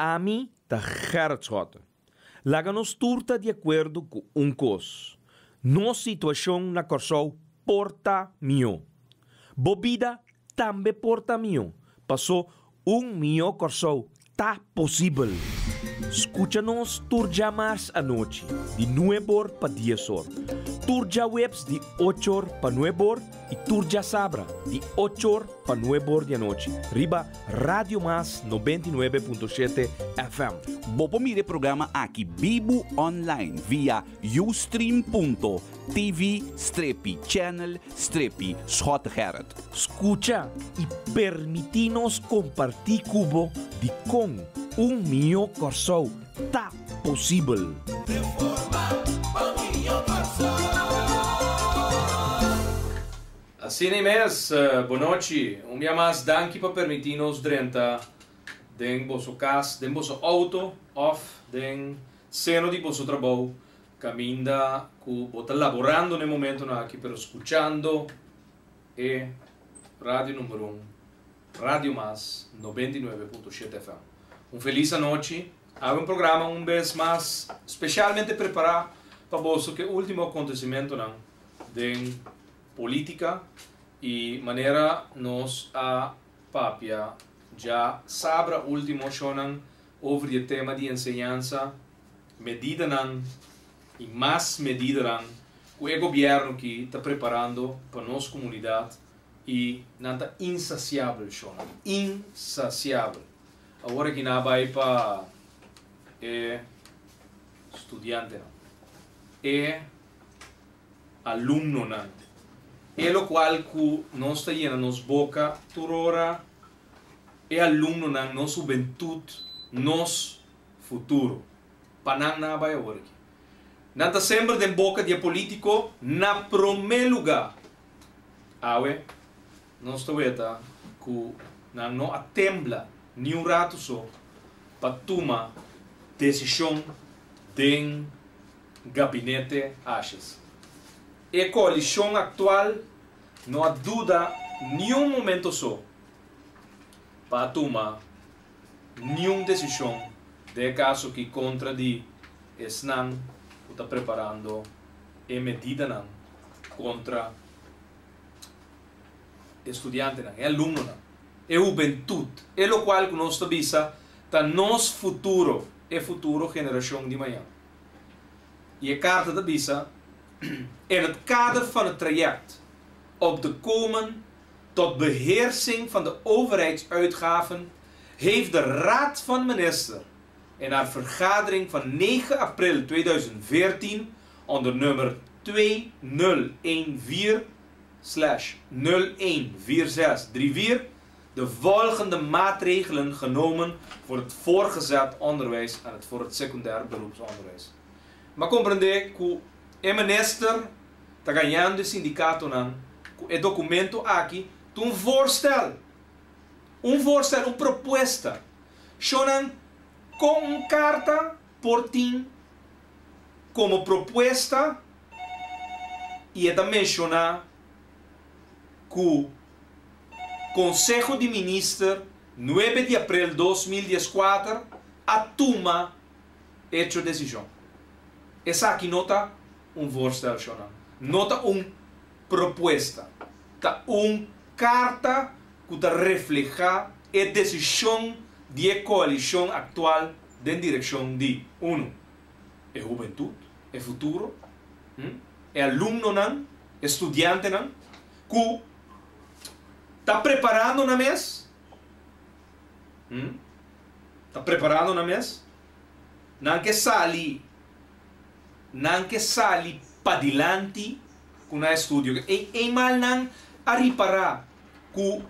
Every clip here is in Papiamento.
Ami ta Gerrit Schotte. Laga nos tur ta di akuerdo ku un kos, nos situashon na Kòrsou por ta mihó. Bo bida tambe por ta mihó, pasó un mihó Kòrsou ta posibel. Skucha nos tur djamars anochi di nueb'or pa dies'or, tur djaweps di och'or pa nueb'or i tur djasabra di och'or pa nueb'or di anochi riba Radio Mas 99.7 FM. Bo por mira e programa aki bibu online via ustream.tv strepi channel strepi Schottegerrit. Skucha i permití nos kompartí ku bo dikon un mihó Kòrsou ta posibel. Asina i mes, bonochi. Un bia mas danki pa permití nos drenta den boso kas, den boso outo òf den seno di boso trabou kaminda ku bo ta laborando na e momentonan aki pero skuchando e radio number un, Radio Mas 99.7 FM. Un felis anochi. Awe un programa un bes mas spesialmente prepará pa boso ku e último akontesimentonan den polítika i manera nos a papia djasabra último shownan over di e tema di enseñansa, medidanan i mas medidanan ku e gobièrnu ki ta preparando pa nos komunidat i nan ta insasiabel shownan, insasiabel. Awor aki nan a bai pa e studiantenan, e alumnonan. E lokual ku nos ta yena nos boka tur ora, e alumnonan, nos hubentut, nos futuro. Pa nan nan a bai awor aki. Nan ta semper den boka di e politiko na promé lugá. Awe nos ta weta ku nan no a tembla niun ratu so pa tuma desishon den Gabinete Asjes. E koalishon aktual no a duda niun momento so pa a tuma niun desishon den e kaso aki kontra di esnan ku ta preparando e medidanan kontra e studiantenan, e alumnonan, e hubentut, e lokual ku nos ta bisa ta nos futuro, e futuro generashon di mañan. I e karta ta bisa, In het kader van het traject op de komen tot beheersing van de overheidsuitgaven heeft de Raad van Minister in haar vergadering van 9 april 2014 onder nummer 2014 slash 014634 de volgende maatregelen genomen voor het voorgezet onderwijs en het voor het secundair beroepsonderwijs. M'a comprende cu e minister ta gañando e sindicatonan cu e documento aki ta un voorstel. Un voorstel, un propuesta. Shonan, con un carta por tin como propuesta y e ta menciona cu Conseho di Minister nuebe di aprel 2014 a tuma hecho decision. Esaki no ta un voorstel shonan, no ta un propuesta, ta un carta cu ta refleha e decision di e coalicion actual den direccion di, uno, e hubentud, e futuro, e alumnonan, e studiantenan cu ta preparando nan mes, ta preparando nan mes, nan ke sali, nan ke sali padilanti ku nan estudio. E eenmaal nan a ripará ku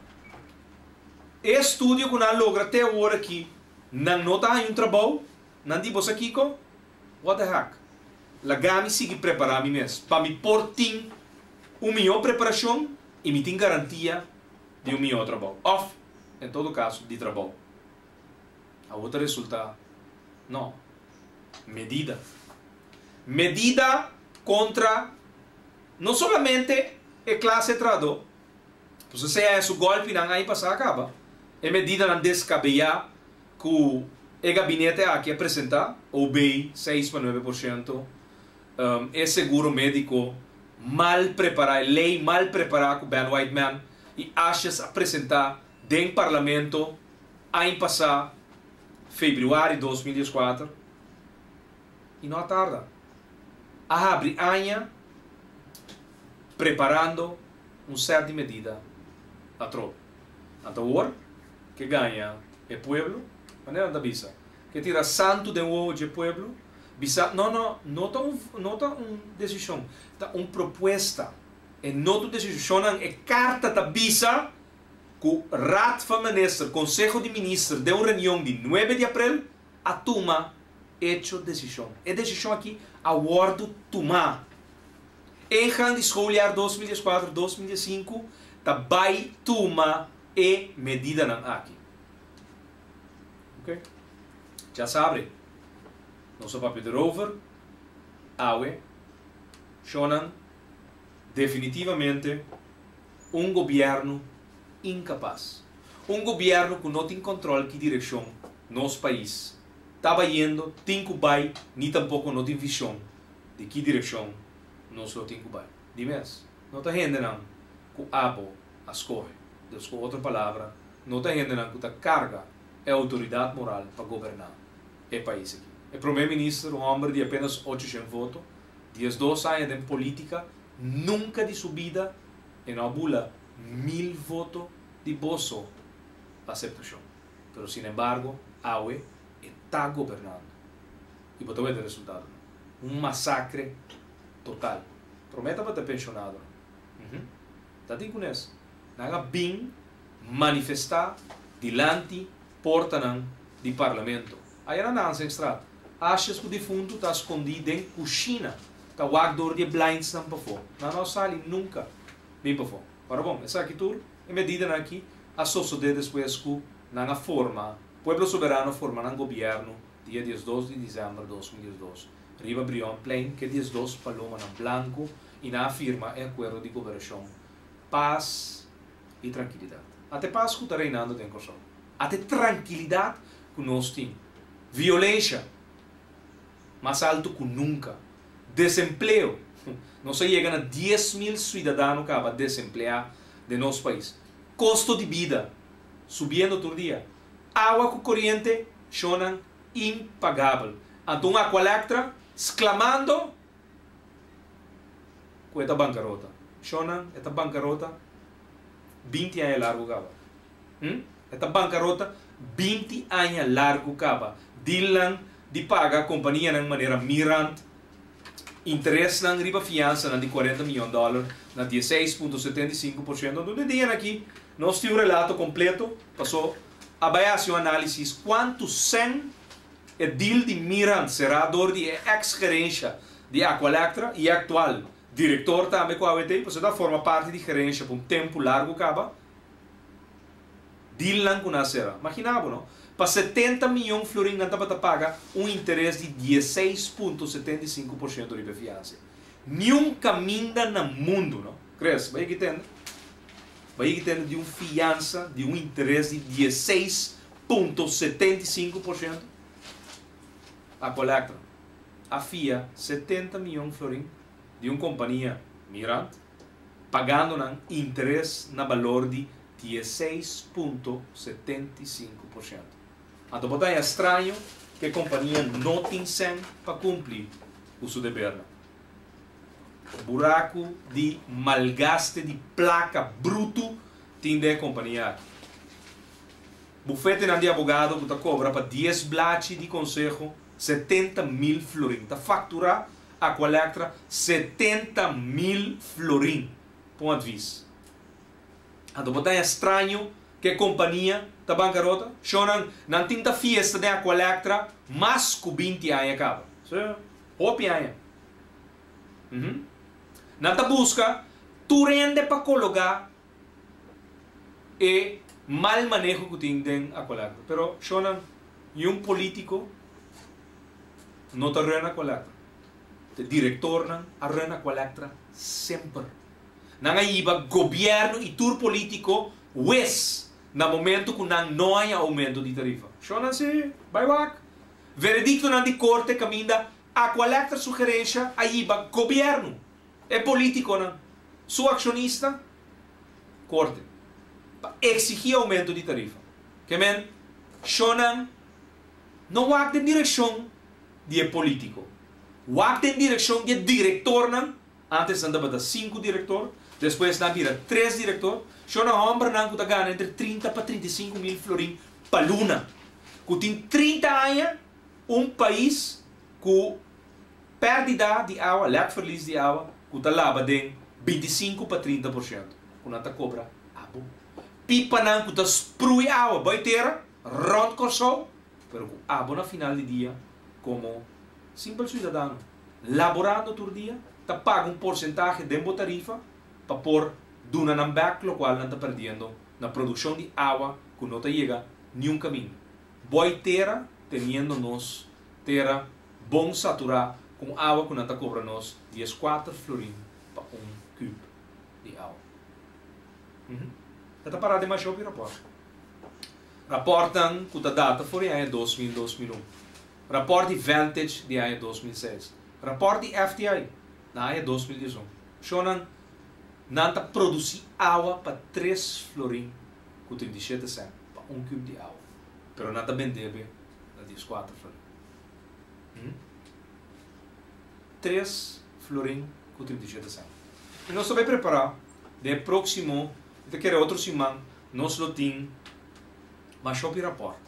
e estudio ku nan a logra te awor aki, nan no ta haña un trabou, nan di, Bo sa kiko? What the heck? Laga mi sigui prepará mi mes pa mi por tin un mihó preparashon i mi tin garantia di un mihó trabou òf, en todo kaso, di trabou. Awor ta resultá, no, medida. Medida kontra no solamente e klase trahadó, pasobra sea su gòlpinan aña pasá kaba, e medidanan deskabeyá ku. E gabinete aki a presentá, OB 6,9%, e seguro médiko mal prepará, e lei mal prepará ku Ben Whiteman i Asjes a presentá den parlamento aña pasá, febrüari 2014, i no a tarda. A habri aña preparando un sèt di medida atrobe. Anto awor ke gaña e pueblo, manera nan ta bisa, ke tira santu den wowo dje pueblo, bisa, no, no, no ta un, no ta un desishon, ta un propuesta, e no ta un desishon. Shonnan, e karta ta bisa ku Raad van Minister, Konseho di Minister, den un reunion di nuebe di aprel a tuma echo desishon. E desishon aki a wòrdu tumá. Ingang di schooljaar 2014, 2015 ta bai tuma e medidanan aki. Ok. Djasabre nos a papia derover, awe shonnan definitivamente un gobierno incapas. Un gobierno cu no tin control ki direccion nos pais ta bayendo, tin cu bay, ni tampoco no tin vision di ki direccion nos lo tin cu bay. Di mes, no ta hendenan cu abo a scoge. Dus cu otro palabra, no ta hendenan cu ta carga e autoridad moral pa goberna e pais aki. E prome minister, un homber di apenas 800 voto, 12 aña den politica, nunca di su bida e no a bula 1000 voto di boso aceptacion. Pero sinembargo, awe e ta gobernando. Y bo ta weta e resultadonan. Un masacre total. Prome tabata pensionadonan. Uhum. Ta tin cunes. Nan a bin manifesta dilanti portanan di Parlamento. Aya na Nansenstraat. Asjes cu difunto ta scondi den cushina. Ta wak door di e blindsnan pafo. Nan no a sali nunca bin pafo. Ora bon, esaki tur e medidanan aki a sosode despues cu nan a forma, Pueblo Soberano forma nan gobierno dia 12 di december 2012 riba Brionplein cu e 12 palomanan blanco y nan a firma e acuerdo di cooperacion, paz y trankilidad. Ate paz cu ta reinando den Corsou. Ate trankilidad cu nos tin. Violencia mas alto cu nunca. Desempleo. Nos a yega na 10,000 ciudadano caba desemplea den nos pais. Costo di bida subiendo tur dia. Awa cu coriente shonan impagabel. Anto un Aqualectra sclamando cu e ta bancarota. Shonan, e ta bancarota 20 aña largo caba. Hm? E ta bancarota 20 aña largo caba. Dealnan di paga companianan manera Mirant interesnan riba fiansanan di 40 miyon dollar na 16,75%. Anto den dianan aki nos tin un relato completo paso a bay haci un analisis cuanto cen e deal di Mirant cera door di e ex gerencia di Aqualectra y e actual director tambe cu awt pasobra ta forma parti di gerencia pa un tempo largo caba. Dealnan cu nan a cera. Magina bo no, pa 70 miyon florin nan tabata paga un interes di 16,75% riba e fiansa. Niun caminda na mundo no, crees, bay yegi tende, bay yegi tende di un fiansa di un interes di 16,75%? Aqualectra a fia 70 miyon florin di un compania, Mirant, pagando nan interes na balor di 16,75%. Anto bo ta haña straño ku e kompania no tin sèn pa kumpli ku su debernan. Buraku di malgaste di plaka brutu tin den e kompania aki. Bufetenan di abogado ku ta kobra pa 10 blachi di konseho 70,000 florin ta fakturá Aqualectra 70,000 florin pa un advis. Anto bo ta haña straño ku e kompania ta bankarota? Shonnan, nan tin ta fiesta den Aqualectra mas ku 20 aña kaba. Sí, hopi aña. Uhum. Nan ta buska tur hende pa kologá e mal maneho ku tin den Aqualectra. Pero, shonnan, niun polítiko no ta run Aqualectra. E direktornan a run Aqualectra semper. Nan a hiba gobièrnu i tur polítiko wes. Na momento ku nan no haña oumento di tarifa. Shonnan si, bai wak. Verediktonan di korte kaminda Aqualectra su gerensha a hiba gobièrnu, e polítikonan, su akshonista, korte, pa eksigí oumento di tarifa. Ke men, shonnan no wak den direkshon di e polítiko, wak den direkshon di e direktornan. Antes nan tabata sinku direktor, despues nan a bira tres direktor. Shona hòmbernan ku ta gana entre 30 pa 35 mil florin pa luna, ku tin 30 aña un pais ku pèrdida di awa, lèkverlies di awa, ku ta laba den 25 pa 30%, ku nan ta kobra abo. Pipanan ku ta sprui awa bai tera rònt Kòrsou, pero ku abo na final di dia komo simpel suidadano, laborando tur dia, ta paga un porsentahe den bo tarifa pa por duna nan bèk lokual nan ta perdiendo na produkshon di awa ku no ta yega niun kaminda. Boi tera teniendo nos tera bon saturá ku un awa ku nan ta kobra nos 14 florin pa un kub di awa. E ta pará demashó pi rapòrt. Rapòrtnan ku ta data for di aña 2000, 2001. Rapòrt di Vantage di aña 2006. Rapòrt di FTI na aña 2011. Shonnan, nan ta produsí awa pa 3 florin ku 37 sènt pa un kub di awa, pero nan ta bendé be na 14 florin. 3 florin ku 37 sènt. I nos ta bai prepará den e próksimo, mi ta kere otro siman, nos lo tin mas hopi rapòrt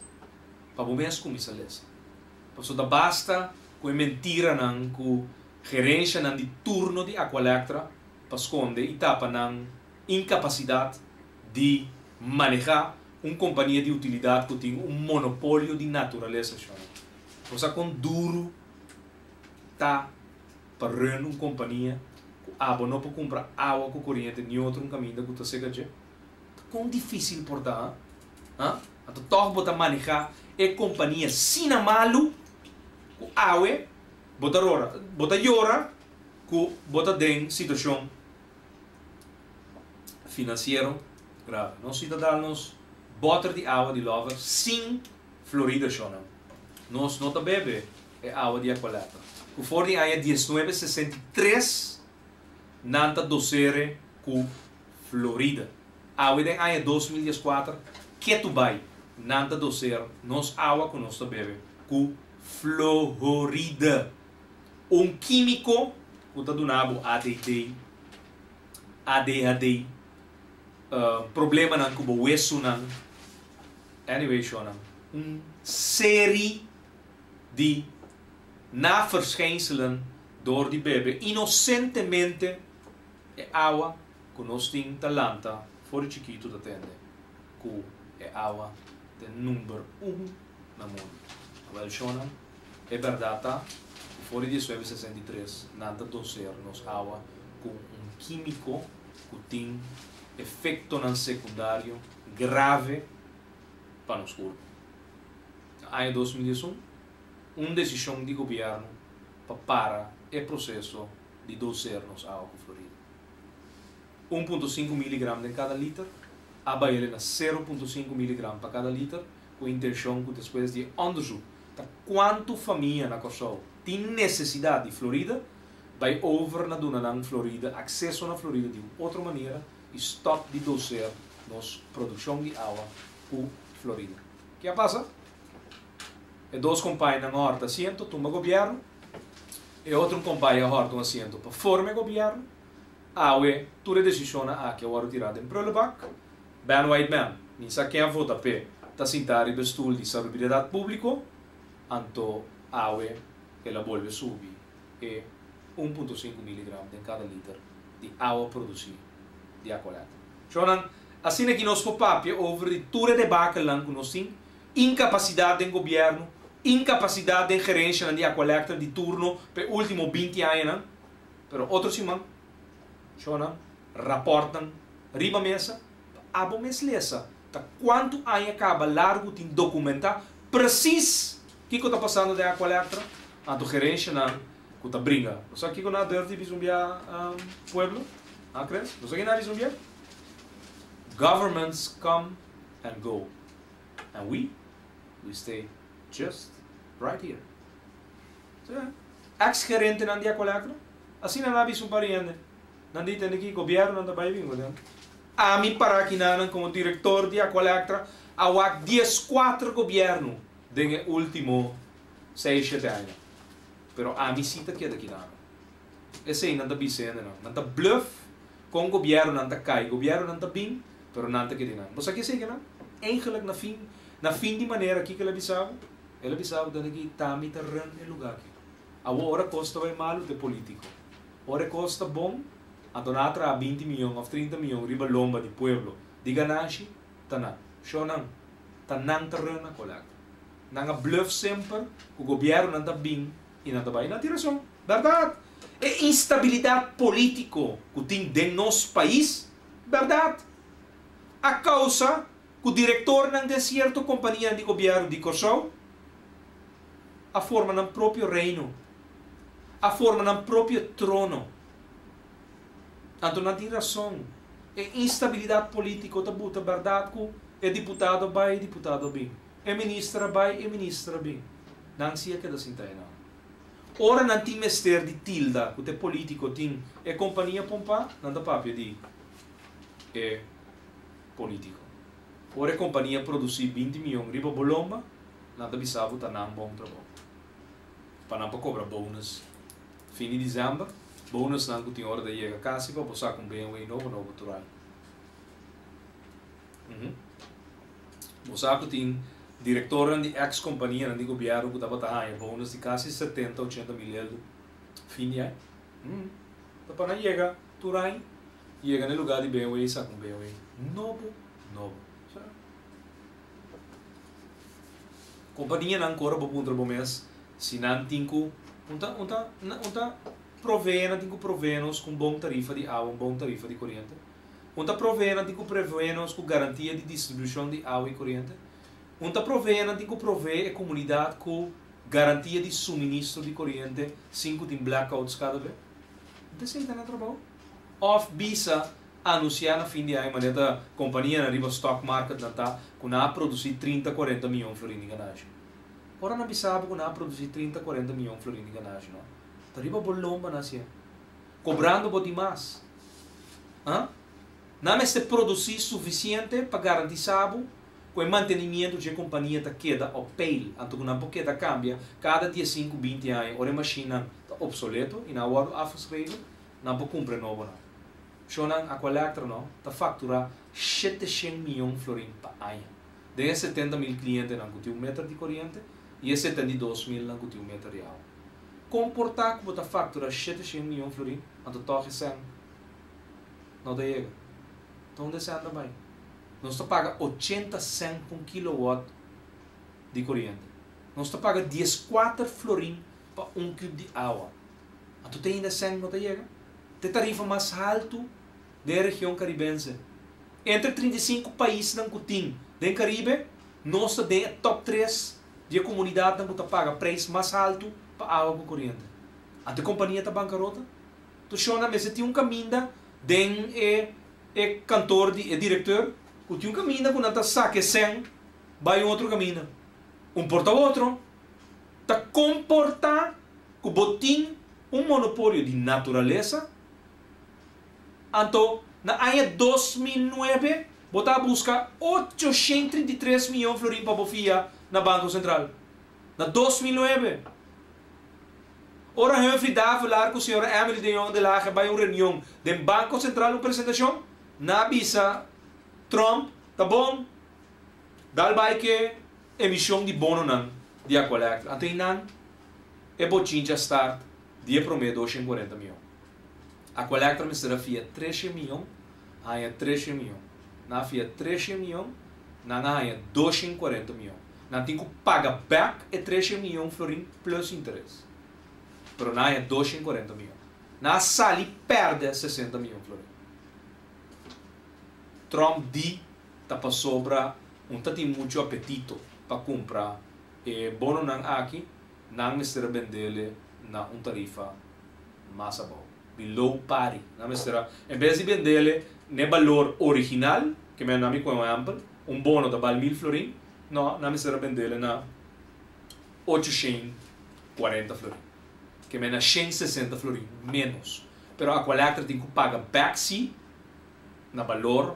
pa bo mes kuminsá lesa. Pasobra ta basta ku e mentiranan ku gerenshanan di turno di Aqualectra pa skonde i tapa nan inkapasidat di manehá un kompania di utilidat ku tin un monopolio di naturalesa. Shona, bo sa kon duru ta pa run un kompania ku abo no por kumpra awa ku koriente ni otro un kaminda ku ta seka dje? Ta kon difísil por ta, ha? Anto tòg bo ta manehá e kompania asina malu ku awe bo ta rora, bo ta yora ku bo ta den situashon finansiero grave. Nos si ta dal nos bòter di awa di Lover sin Florida shonnan. Nos no ta bebe e awa di Aqualectra ku for di aña 1963 nan ta dosere ku Florida. Awe den aña 2014 ketu bai nan ta doser nos awa ku nos ta bebe ku Florida. Un kímiko ku ta duna bo ADD, ADHD, problemanan ku bo wesunan, anyway shonnan, un seri di naverschijnselen dor di bebe inosentemente e awa ku nos tin ta lanta for di chikitu ta tende ku e awa ta e number un na mundu. Awel shonnan, e bèrdat ta ku for di 1963 nan ta doser nos awa ku un kímiko ku tin efektonan sekundario grave pa nos kurpo. Na aña 2011, un desishon di gobièrnu pa para e proseso di doser nos awa ku Florida. 1.5 miligram den kada liter, a bai el na 0.5 miligram pa kada liter, ku intenshon ku despues di e òndersuk ta kuantu famia na Kòrsou tin nesesidat di Florida, bai over na duna nan Florida akseso na Florida di un otro manera i stòp di doser nos produkshon di awa ku Florida. Ke a pasa? E dos kompainan a hòrta asiento, tumba gobièrnu. E otro un kompai a hòrta un asiento pa forma e gobièrnu. Awe tur e desishonnan aki a wòrdu tirá den prullenbak. Ben Whiteman, mi sa ken a vota p'e, ta sintá riba e stul di Salubridat Públiko, anto awe el a bolbe subi e 1.5 miligram den kada liter di awa produsí di Aqualectra. Shownan, asina ki nos por papia over di tur e debakelnan ku nos tin, inkapasidat den gobièrnu, inkapasidat den gerenshanan di Aqualectra di turno pa e último 20 añanan, pero otro siman, shownan, rapòrtnan riba mesa, pa abo mes lesa ta kuantu aña kaba largu tin dokumentá presis kiko ta pasando den Aqualectra, anto gerenshanan ku ta bringa. Bo sa kiko nan a durf di bisa un bia pueblo? Ha Chris? Bo sa ki nan a bisa un bia? Governments come. and go. And we, we stay just right here. Sí. Ex-gerentenan di Aqualectra, asina nan a bisa un par di hende. Nan di tende ki gobierno nan ta bai bin cu Ami para kinanan como director di Aqualectra a wak 14 gobierno den e ultimo 6, 7 aña. Pero ami si ta keda kinanan. Esey nan ta bisa hendenan. Nan ta bluff con gobierno nan ta cay, gobierno nan ta bin, pero nan ta keda nan. Bo sa ki esey kinan? Eigenlijk na fin, na fin di manera kiko el a bisa bo? El a bisa bo tende ki t'ami ta run e lugar aki. Awor ora cos ta bay malo ta e politico. Ora e cos ta bon, anto nan a traha 20 miyon of 30 miyon riba lomba di pueblo di ganashi, ta nan. Shownan, ta nan ta run Aqualectra. Nan a bluff semper cu gobierno nan ta bin y nan ta bay. Nan tin razon. Berdad! E instabilidad politico cu tin den nos pais, berdad! A causa cu directornan den cierto companianan di gobierno di Corsou a forma nan propio reino, a forma nan propio trono. Anto nan tin razon. E instabilidad politico ta buta berdad cu e diputado bay, e diputado bin. E minister a bay, e minister a bin. Nan si a keda sinta einan. Ora nan tin mester di tilda cu ta e politico tin e compania pompa, nan ta papia di e politico. Ora e compania produci 20 miyon riba bo lomba, nan ta bisa bo ta nan bon trabou. Pa nan por cobra bonus fin di december, bonusnan cu tin ora ta yega casi pa bo saca un BMW nobo nobo tur aña. Bo sa cu tin directornan di ex companianan di gobierno cu tabata haña bonus di casi 70, 80 mil eldo fin di aña. Ta pa nan yega tur aña, yega na e lugar di BMW y saca un BMW nobo nobo. Sa. Companianan cu ora bo puntra bo mes si nan tin cu un ta un ta un ta provee nan tin cu provee nos cu un bon tarifa di awa, un bon tarifa di coriente. Un ta provee nan tin cu provee nos cu garantia di distribucion di awa y coriente. Un ta provee nan tin cu provee e comunidad cu garantia di suministro di coriente sin cu tin blackouts cada be. Un ta esey ta nan trabou? Of bisa anuncia na fin di aña manera ta companianan riba stock market nan ta cu nan a produci 30, 40 miyon florin di ganashi. Ora nan bisa bo cu nan a produci 30, 40 miyon florin di ganashi no, ta riba bo lomba nan hacié. Cobrando bo di mas. Ha? Nan mester produci suficiente pa garantisa bo cu e mantenimiento dje compania ta keda op peil, anto cu nan por keda cambia cada 15, 20 aña ora e machinenan ta obsoleto y nan a wordo afgeschreven, nan por cumpra e nobonan. Shownan Aqualectra no ta factura 700 miyon florin pa aña. Den e 70 mil clientenan cu tin un meter di coriente y e 72 mil nan cu tin un meter di awa. Con por ta cu bo ta factura 700 miyon florin, anto toch e cen no ta yega? Ta unda e cen ta bay? Nos ta paga 80 cent pa un kilowatt di coriente. Nos ta paga 14 florin pa un cube di awa. Anto te ainda cen no ta yega? Ta e tarifa mas haltu den e region Caribense. Entre 35 paisnan cu tin den Caribe, nos ta den e top 3 di e comunidadnan cu ta paga prijs mas haltu pa awa cu coriente. Anto e compania ta bancarota? Toshona mester tin un caminda den e e kantoor di e directeur cu tin un caminda cu nan ta saca e cen bay un otro caminda. Un por ta otro. Ta comporta cu bo tin un monopolio di naturalesa, anto na aña 2009 bo ta busca 833 miyon florin pa bo fia na Banco Central. Na 2009. Ora Humphrey Davelaar cu señora Emily de Jong de Lage bay un reunion den Banco Central un presentacion, nan a bisa Trump ta bon, dal bay ke emision di bononan di Aqualectra. Anto einan e bochincha start di e prome 240 miyon. Aqualectra mester a fia 300 miyon, haña 300 miyon. Nan a fia 300 miyon, nan a haña 240 miyon. Nan tin cu paga back e 300 miyon florin plus interes. Pero nan haña 240 miyon. Nan a sali perde 60 miyon florin. Trump di ta pasobra un ta tin mucho apetito pa cumpra e bononan aki, nan mester a bendele na un tarifa mas abou, below pari. Nan mester a, en bes di bendele n'e balor original, ke men nan mi cu un ehempel, Un bono ta bal 1000 florin, no, nan mester a bendele na 840 florin. Ke men na 160 florin menos. Pero Aqualectra tin ku paga bek si na balor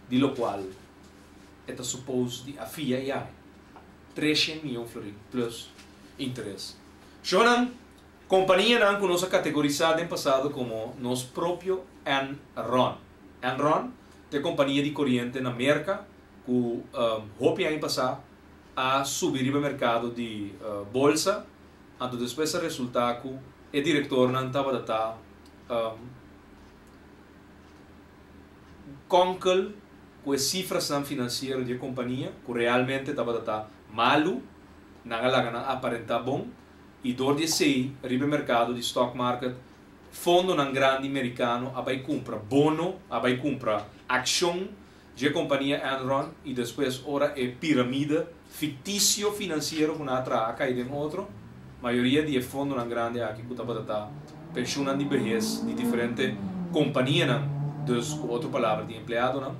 di lokual e ta suppose di a fia i ai. 300 mion florin plus interes. Shownan, kompanianan ku nos a kategorisá den pasado komo nos propio Enron. Enron ta e kompania di koriente na Merka ku hopi aña pasá a subi riba merkado di bolsa, anto despues a resultá ku e direktornan tabata ta konkel ku e sifrasnan finansiero di e kompania ku realmente tabata ta malu, nan a laga nan aparentá bon i dor di esei riba e merkado di stock market fondonan grandi merikano a bai kumpra bono, a bai kumpra akshon dje kompania Enron i despues ora e piramide fiktisio finansiero ku nan a traha a kai den otro, mayoria di e fondonan grandi aki ku tabata ta penshunnan di behes di diferente kompanianan, dus ku otro palabra di empleadonan,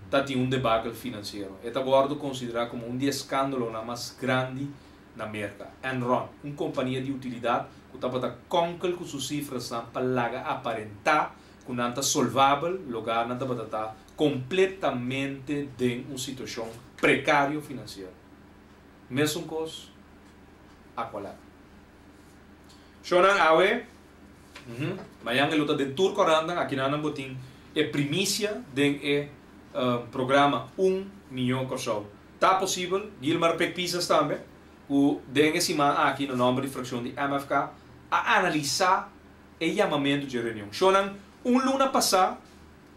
ta tin un debakel finansiero. E ta wòrdu konsiderá komo un di e skandalonan mas grandi na Merka. Enron, un kompania di utilidat ku tabata kònkel ku su sifrasnan pa laga aparentá ku nan ta solvabel, logar nan tabata ta kompletamente den un situashon prekario finansiero. Mesun kos Aqualectra. Shownan awe, mañan e lo ta den tur korantan, akinan nan bo tin e primisia den e programa Un Mió Kòrsou. Ta posibel, Gilmar Pek Pisas tambe, ku den e siman aki na nòmber di frakshon di MFK a analisá e yamamentu dje reunion. Shownan, un luna pasá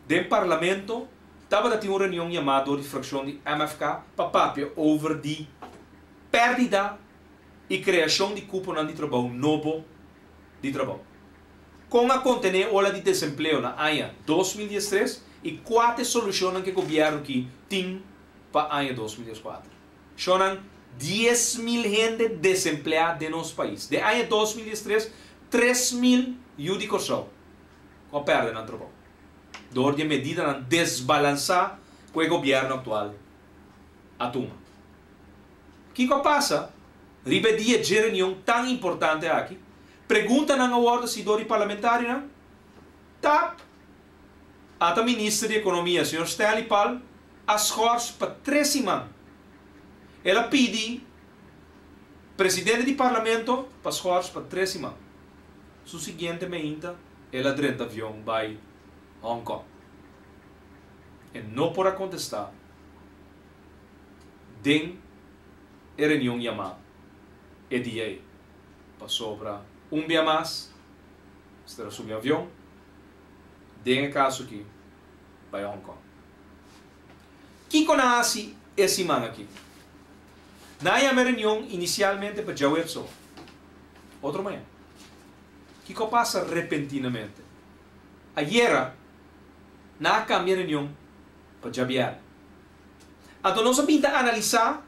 den Parlamento tabata tin un reunion yamá dor di frakshon di MFK pa papia over di pèrdida i kreashon di kuponan di trabou nobo di trabou. Kon a kontené ola di desempleo na aña 2013 i kua ta e solushonnan ku e gobièrnu ki tin pa aña 2014? Shownan, 10,000 hende desempleá den nos pais. Den aña 2013, 3000 yu di Kòrsou ku a pèrdè nan trabou dor di e medidanan desbalansá ku e gobièrnu aktual a tuma. Kiko a pasa riba e dia dje reunion tan importante aki? Preguntanan a wòrdu hasi dor di parlamentarionan? Tap! Ata minister di Ekonomia, señor Stanley Palm, a schors pa tres siman. El a pidi presidente di parlamento pa schors pa tres siman. Su siguiente meinta el a drenta avion bai Hong Kong. E no por a contesta den e reunion yama e dia ei, pasobra un bia mas mester a subi avion, den e caso aki bai Hong Kong. Kiko nan a hasi e siman aki? Nan a yama e reunion inisialmente pa djaweps otro mañan. Kiko a pasa repentinamente? Ayera nan a kambia e reunion pa djabièrnè. Anto nos a bin ta analisá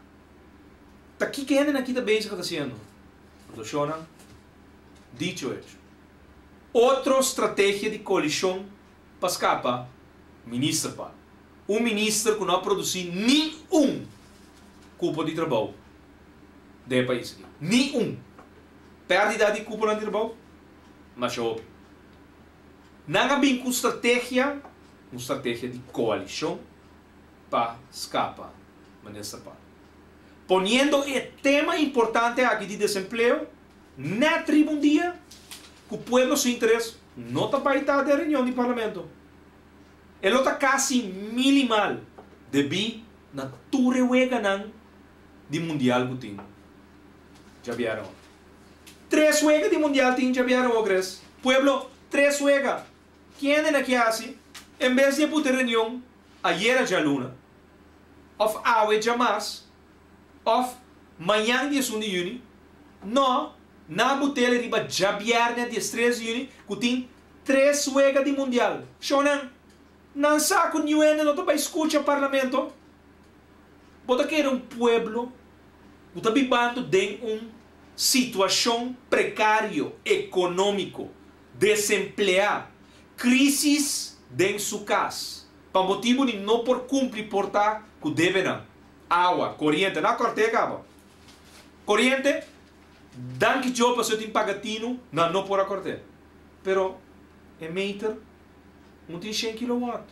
ta kiko e hendenan aki ta bezig ta hasiendo. Anto shownan, dicho hecho. Otro strategia di koalishon pa skapa minister pa. Un minister ku no a produsí ni un kupo di trabou den e pais aki. Ni un. Pèrdida di kuponan di trabou? Masha hopi. Nan a bin ku strategia, un strategia di koalishon pa skapa minister pa. Poniendo e tema importante aki di desempleo nèt riba un dia ku pueblo su interes no ta bai ta den reunion di parlamento. E lo ta kasi minimal debí na tur e weganan di mundial ku tin djabièrnè awo. Tres wega di mundial tin djabièrnè awo, Chris. Pueblo, tres wega. Kende na ke hasi? En bes di e puta reunion ayera djaluna, òf awe djamars, òf mañan 11 di yüni, no, nan a but'el riba djabièrnè 13 di yüni ku tin tres wega di mundial. Shownan, nan sa ku niun hende no ta bai skucha parlamento. Bo ta kere un pueblo ku ta bibando den un situashon prekario ekonómiko, desempleá, krísis den su kas. Pa motibu di no por kumpli por ta ku debenan. Awa, koriente, nan a kòrt'é kaba. Koriente, danki Dios pasobra tin paga tinu, nan no por a kòrt'é. Pero e meter no tin shen kilowatt.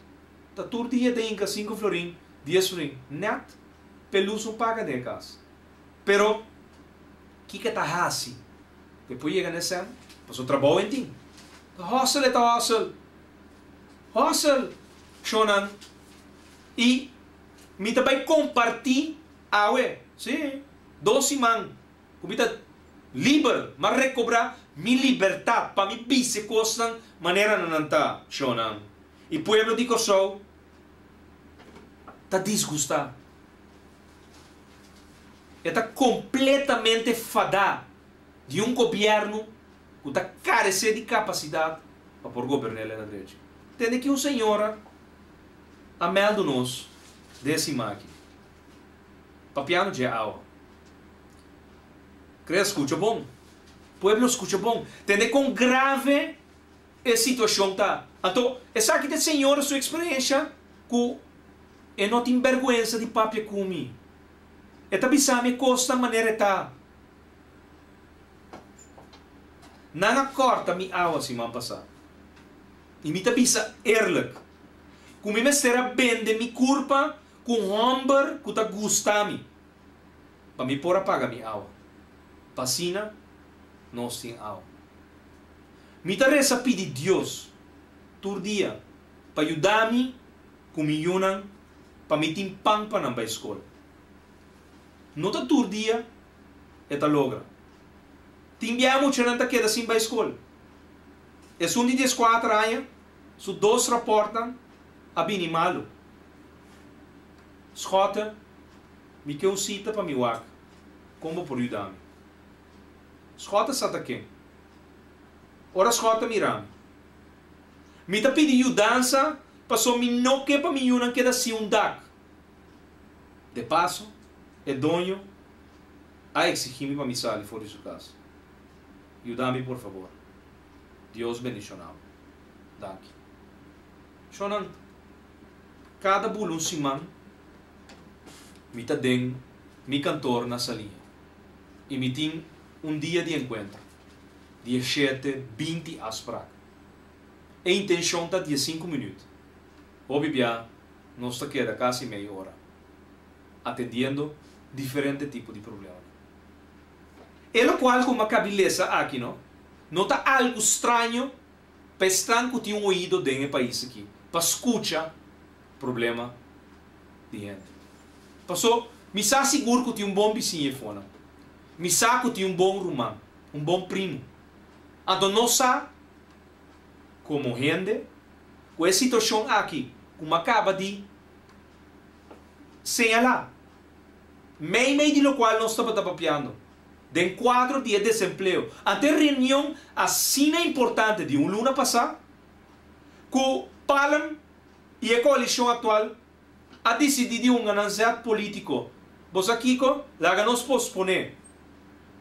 Ta tur dia ta hinka sinku florin, dies florin, nèt p'e lus no paga den e kas. Pero kiko e ta hasi p'e por yega na e sèn? Pasobra trabou e tin. Ta hòsel e ta hòsel. Hòsel, shonnan. I mi ta bai kompartí awe, sí, dos siman ku mi ta liber, m'a rekobrá mi libertat pa mi bisa e kosnan manera nan ta, shonnan. I pueblo di Kòrsou ta disgustá. E ta kompletamente fadá di un gobièrnu ku ta karesé di kapasidat pa por gobern'é na drechi. Tende ki un señora a mèldu nos den e siman aki, papiando dje awa. Krea skucha bon. Pueblo skucha bon. Tende kon grave e situashon ta. Anto, esaki ta e señora su eksperensha ku e no tin bèrgwensa di papia ku mi. E ta bisa mi e kosnan manera e ta. Nan a kòrta mi awa siman pasá. I mi ta bisa eerlijk ku mi mester a bende mi kurpa ku un hòmber ku ta gusta mi pa mi por a paga mi awa. Pa asina nos tin awa. Mi ta resa pidi Dios tur dia pa yuda mi ku mi yunan pa mi tin pan pa nan bai skol. No ta tur dia e ta logra. Tin bia muchanan ta keda sin bai skol. Esun di dieskuater aña su dos raportnan a bini malu. Schotte, mi ke un sita pa mi wak kon bo por yuda mi. Schotte sa ta ken. Ora Schotte mira mi. Mi ta pidi yudansa paso mi no ke pa mi yunan keda sin un dak. De paso, e doño a exigí mi pa mi sali for di su cas. Yuda mi por fabor. Dios bendiciona bo. Danki. Shonan, cada bula un siman mi ta den mi kantoor na Saliña y mi tin un dia di encuentro, dieshete, binti afspraak. E intencion ta diesinku minuut. Hopi bia nos ta keda casi mei ora atendiendo diferente tipo di problemanan. E locual cu mi a cabi lesa aki no, no ta algo straño pa esnan cu tin un oido den e pais aki pa scucha problema di hende. Paso mi sa sigur cu tin un bon bisiña efonan. Mi sa cu tin un bon ruman, un bon primo. Anto nos sa como hende cu e situacion aki cu mi a caba di señalá, meimei di locual nos tabata papiando, den cuadro di e desempleo, ante e reunion asina importante di un luna pasá, cu Palm y e coalicion actual a dicidi di hunga nan zet politico, bo sa kico? Laga nos posponé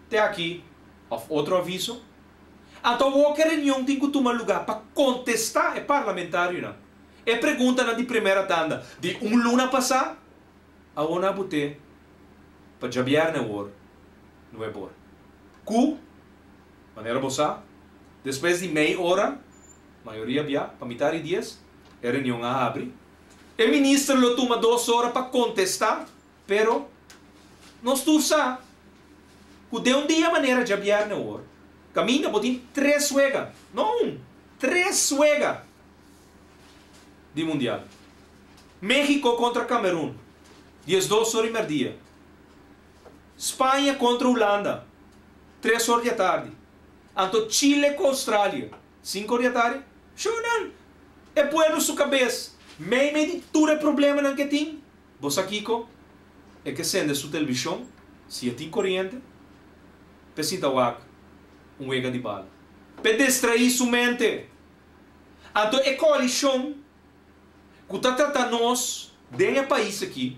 te aki of otro aviso. Anto awor ke reunion tin cu tuma lugar pa contesta e parlamentarionan e preguntanan di primera tanda di un luna pasa, awor nan a bot'é pa djabierne awor nuebor. Cu, manera bo sa, despues di mei ora, mayoria bia pa mitar di dies, e reunion a habri. E minister lo tuma dos ora pa contesta, pero nos tur sa cu den un dia manera djabierne awor, caminda bo tin tres wega, no un, tres wega di mundial. Mexico contra Camerun, 12 or di merdia. Spaña contra Hulanda, 3 or di atardi. Anto Chile cu Australia, 5 or di atardi. Shownan! E pueblo su cabes, meimei di tur e problemanan cu e tin, bo sa kico? E ke sende su television, si e tin coriente, p'e sinta wak un wega di bala. P'e distraí su mente. Anto e coalicion cu ta trata nos den e pais aki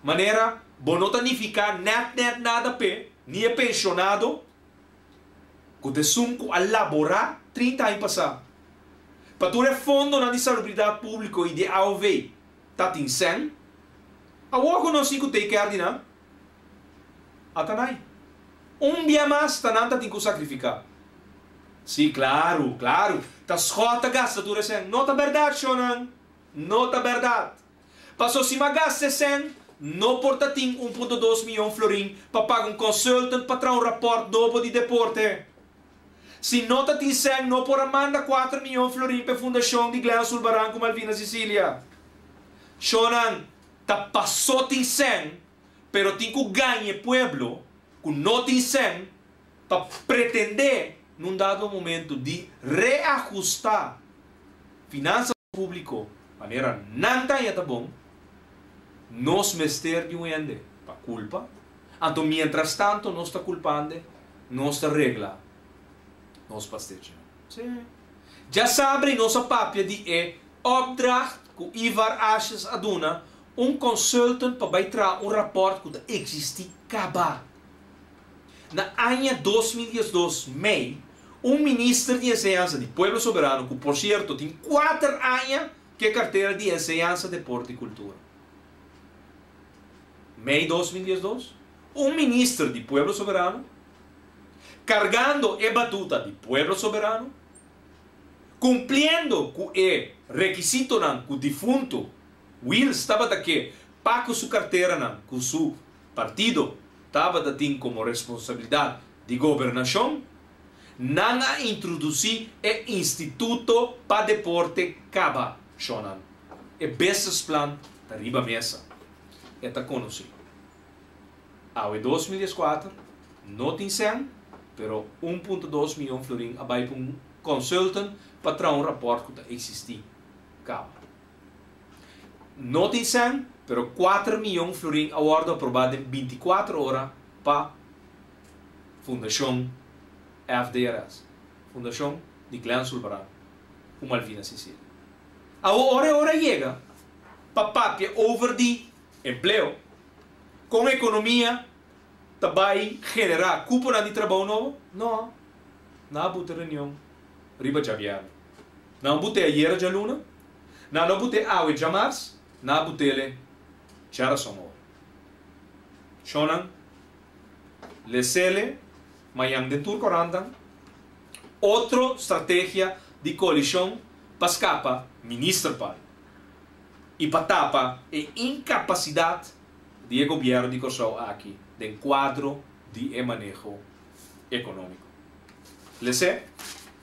manera bo no ta nifica net net nada p'e, ni e pensionado cu ta esun cu a labora 30 aña pasa. Pa tur e fondonan di salubridat públiko i di aov ta tin sèn. Awor ku nos tin ku take care di nan? Atanai. Un bia mas ta nan ta tin ku sakrifiká. Sí, klaru, klaru, ta Schot ta gasta tur e sèn. No ta bèrdat, shonnan. No ta bèrdat. Paso si m'a gasta e sèn, no por ta tin 1.2 mion florin pa paga un consultant pa traha un rapòrt nobo di deporte. Si no ta tin sèn, no por a manda 4 mion florin pa e fundashon di Glenn Sulbaran ku Malvina Cicilia. Shonnan, ta paso tin sèn, pero tin ku gaña e pueblo ku no tin sèn pa pretendé n'un dado momento di reahustá finansa públiko manera nan ta haña ta bon, nos mester di un hende pa kulpa, anto mientras tanto nos ta kulpande, nos ta regla nos pastechinan. Sí. Djasabra i nos a papia di e opdracht ku Ivar Asjes a duna un consultant pa bai traha un rapòrt ku ta eksistí kaba. Na aña 2012, mei, un minister di enseñansa di Pueblo Soberano, ku por sierto tin 4 aña ku e kartera di Enseñansa, Deporte i Kultura. Mei 2012, un minister di Pueblo Soberano, kargando e batuta di Pueblo Soberano, kumpliendo ku e rekisitonan ku difunto Wiels tabata ke pa ku su karteranan ku su partido tabata tin komo responsabilidat di gobernashon, nan a introdusí e Instituto pa Deporte kaba, shonnan. E businessplan ta riba mesa. E ta konosí. Awe 2014 no tin sèn, pero 1.2 mion florin a bai pa un consultant pa traha un rapòrt ku ta eksistí kaba. No tin sèn, pero 4 mion florin a wòrdu aprobá den 24 ora pa Fundashon FDRS, Fundashon di Glenn Sulbaran ku Malvina Cecilia. Awor ora e ora yega pa papia over di empleo, kon ekonomia ta bai generá kuponan di trabou nobo? No, nan a buta reunion riba djabièrnè. Nan a but'é ayera djaluna, nan no a but'é awe djamars, nan a but'é djarason ora. Shonnan, les'é mañan den tur korantan otro strategia di koalishon pa skapa Minister Palm i pa tapa e inkapasidat di e gobièrnu di Kòrsou aki den kuadro di e maneho ekonómiko. Les'é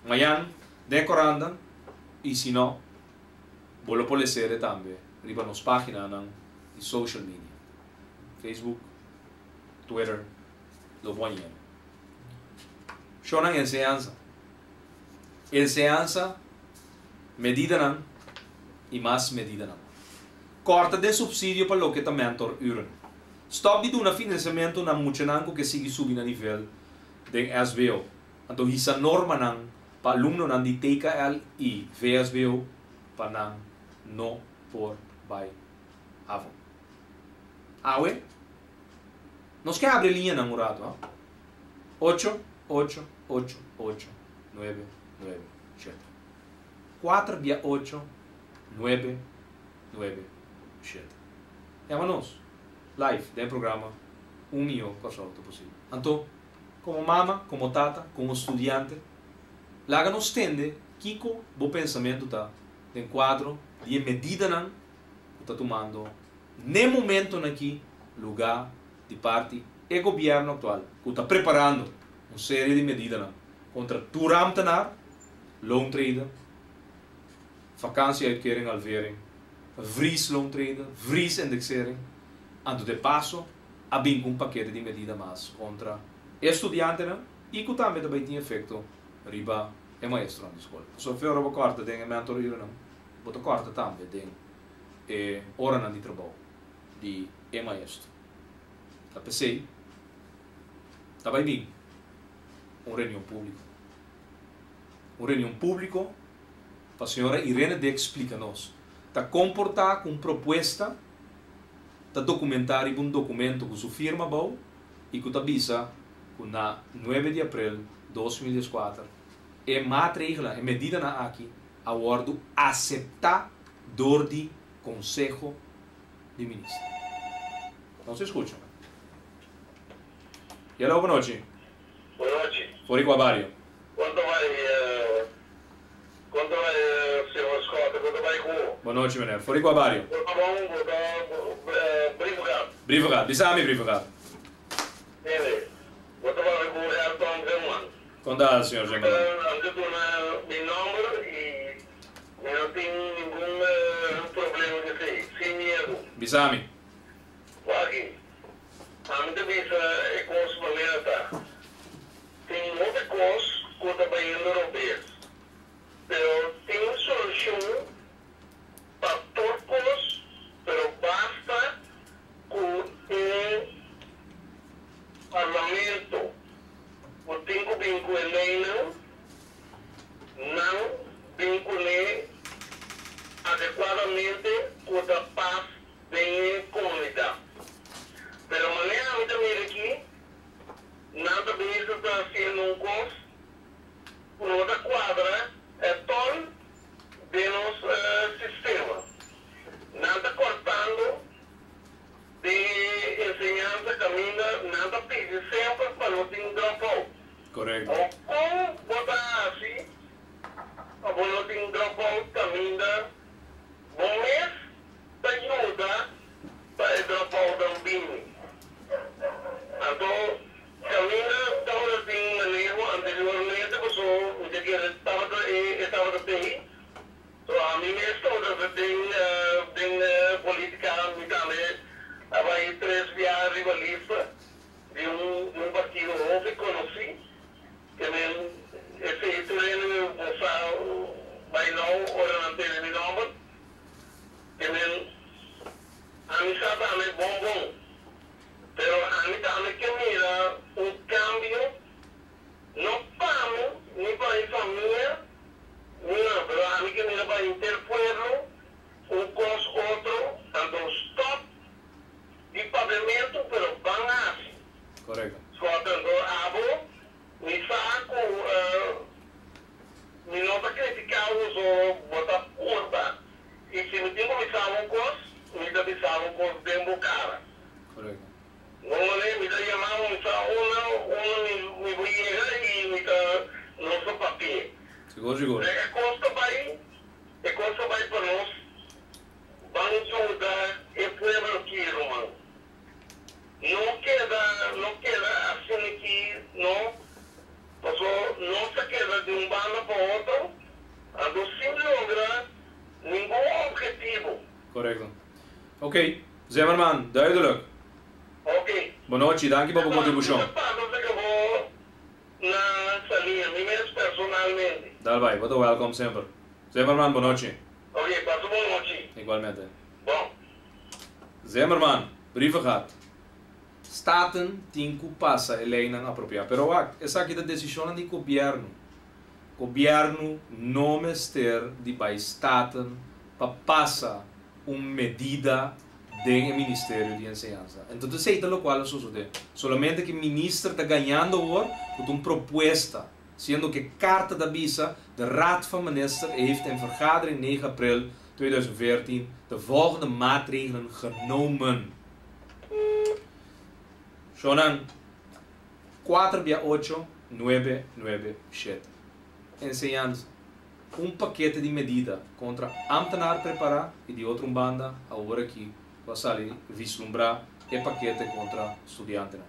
mañan den e korantan i si no, bo lo por les'é tambe riba nos páginanan di social media, Facebook, Twitter, lo bo hañ'é. Shownan enseñansa. Enseñansa, medidanan i mas medidanan. Kòrta den supsidio pa loke ta mentoruren. Stòp di duna finansiamentu na muchanan ku ke sigui subi na nivel den SBO. Anto hisa normanan pa alumnonan di TKL i VSBO pa nan no por bai havo. Awe, nos ke habri e liñanan un ratu, ha? Ocho, ocho, ocho, ocho, nuebe, nuebe, shete. Kuater bia ocho, nuebe, nuebe, shete. Yama nos, live, den e programa Un Mihó Kòrsou Ta Posibel. Anto, komo mama, komo tata, komo studiante, laga nos tende kiko bo pensamentu ta den kuadro di e medidanan ku ta tumando n'e momentonan aki lugá di parti e gobièrnu aktual ku ta preparando un serie di medidanan kontra tur ámtenar, loontreden, vakantie-uitkering, halvering, vriesloontreden, vriesindexering, anto de paso a bin ku un pakete di medida mas kontra e studiantenan i ku tambe ta bai tin efekto riba e maestronan di skol. Pasobra fe ora bo kòrta den e mentorurennan, bo ta kòrta tambe den e oranan di trabou di e maestro. Ta p'esei ta bai bin un reunion públiko. Un reunion públiko pa señora Irene Dek splika nos ta komportá ku un propuesta ta dokumentá riba un dokumento ku su firma abou i ku ta bisa ku na 9 di aprel 2014 e maatregelan, e medidanan aki. a wòrdu aseptá dor di Konseho di Minister. Nos eskucha. Yellow, bonochi. Bonochi. For di kua bario? Kon ta bai, kon ta bai señor Schotte, kon ta bai ku bo? Bonochi meneer. For di kua bario? Bo ta bon, bo ta Brievengat. Brievengat. Bisa mi Brievengat. Tende, bo ta papia ku Elton Zimmerman. Kon ta señor Zimmerman? Ami ta duna mi nomber y mi no tin ningun problema ku esei, sin miedu. Bisa mi. Waki, ami ta bisa e kos manera ta. Tin hopi kos ku ta bayendo robes, pero tin solushon pa tur kos, pero basta ku e parlamento ku tin ku bin ku e leinan, nan bin kuné adekuadamente ku ta pas den e komunidat. Pero manera mi ta mira aki, nan ta bisa ta hasiendo un kos ku no ta kuadra ètòl den nos sistema. Nan ta kòrtando den e enseñansa kaminda nan ta pidi semper pa no tin dropout. Korekto. Bo kon bo ta hasi pa bo no tin dropout kaminda bo mes ta yuda pa e dropoutnan bini. Anto caminda tabata tin maneho anteriormente paso mi ta kere tabata e tabata tei. So ami mes tabata den den politica mi tambe a bai tres biaha riba lista di un di un partido hopi conoci ke men esey tur hende bo sa bai nou ora nan tene mi nomber. Ke men ami sa tambe bon bon, pero ami tambe ke mira un cambio, no pa mi ni pa mi famia ni nada, pero ami ke mira pa henter pueblo un cos otro, anto stop di papiamento pero ban haci. Correcto. Scott, anto abo mi sa cu. Mi no ta critica bo so bo ta purba y si mi tin cu bisa bo un cos mi ta bisa bo cos den bo cara. Correcto. No mane mi ta yama bo mi sa unda unda mi mi bo yega y mi ta nos ta papia. Sigur sigur. E cos ta bay e cos ta bay pa nos ban yuda e pueblo aki ruman. No keda no keda asina aki no paso nos ta keda di un banda pa otro anto sin logra ningun objetivo. Correcto. Ok, Zimmerman, duidelijk. Ok. Bonochi, danki pa bo contribucion. Mi ta pasa seka bo na Saliña, mi mes personalmente. Dal bai, bo ta welcome semper. Zimmerman, bonochi. Ok, pasa bonochi. Igualmente. Bon. Zimmerman, Brievengat. Staten tin ku pasa e leinan apropiá. Pero wak, esaki ta desishonnan di gobièrnu. Gobièrnu no mester di bai Staten pa pasa un medida den e Ministerio di Enseñansa. Entonces esei ta lokual a sosodé. Solamente ku e minister ta gañando awor ku ta un propuesta, siendo ku e karta ta bisa, De Raad van Minister heeft in vergadering negen april 2014 de volgende maatregelen genomen. Shownan kuater bia ocho nuebe nuebe shete. Enseñansa, Un pakete di medida kontra ámtenar prepará i di otro un banda awor aki ku a sali vislumbrá e pakete kontra studiantenan.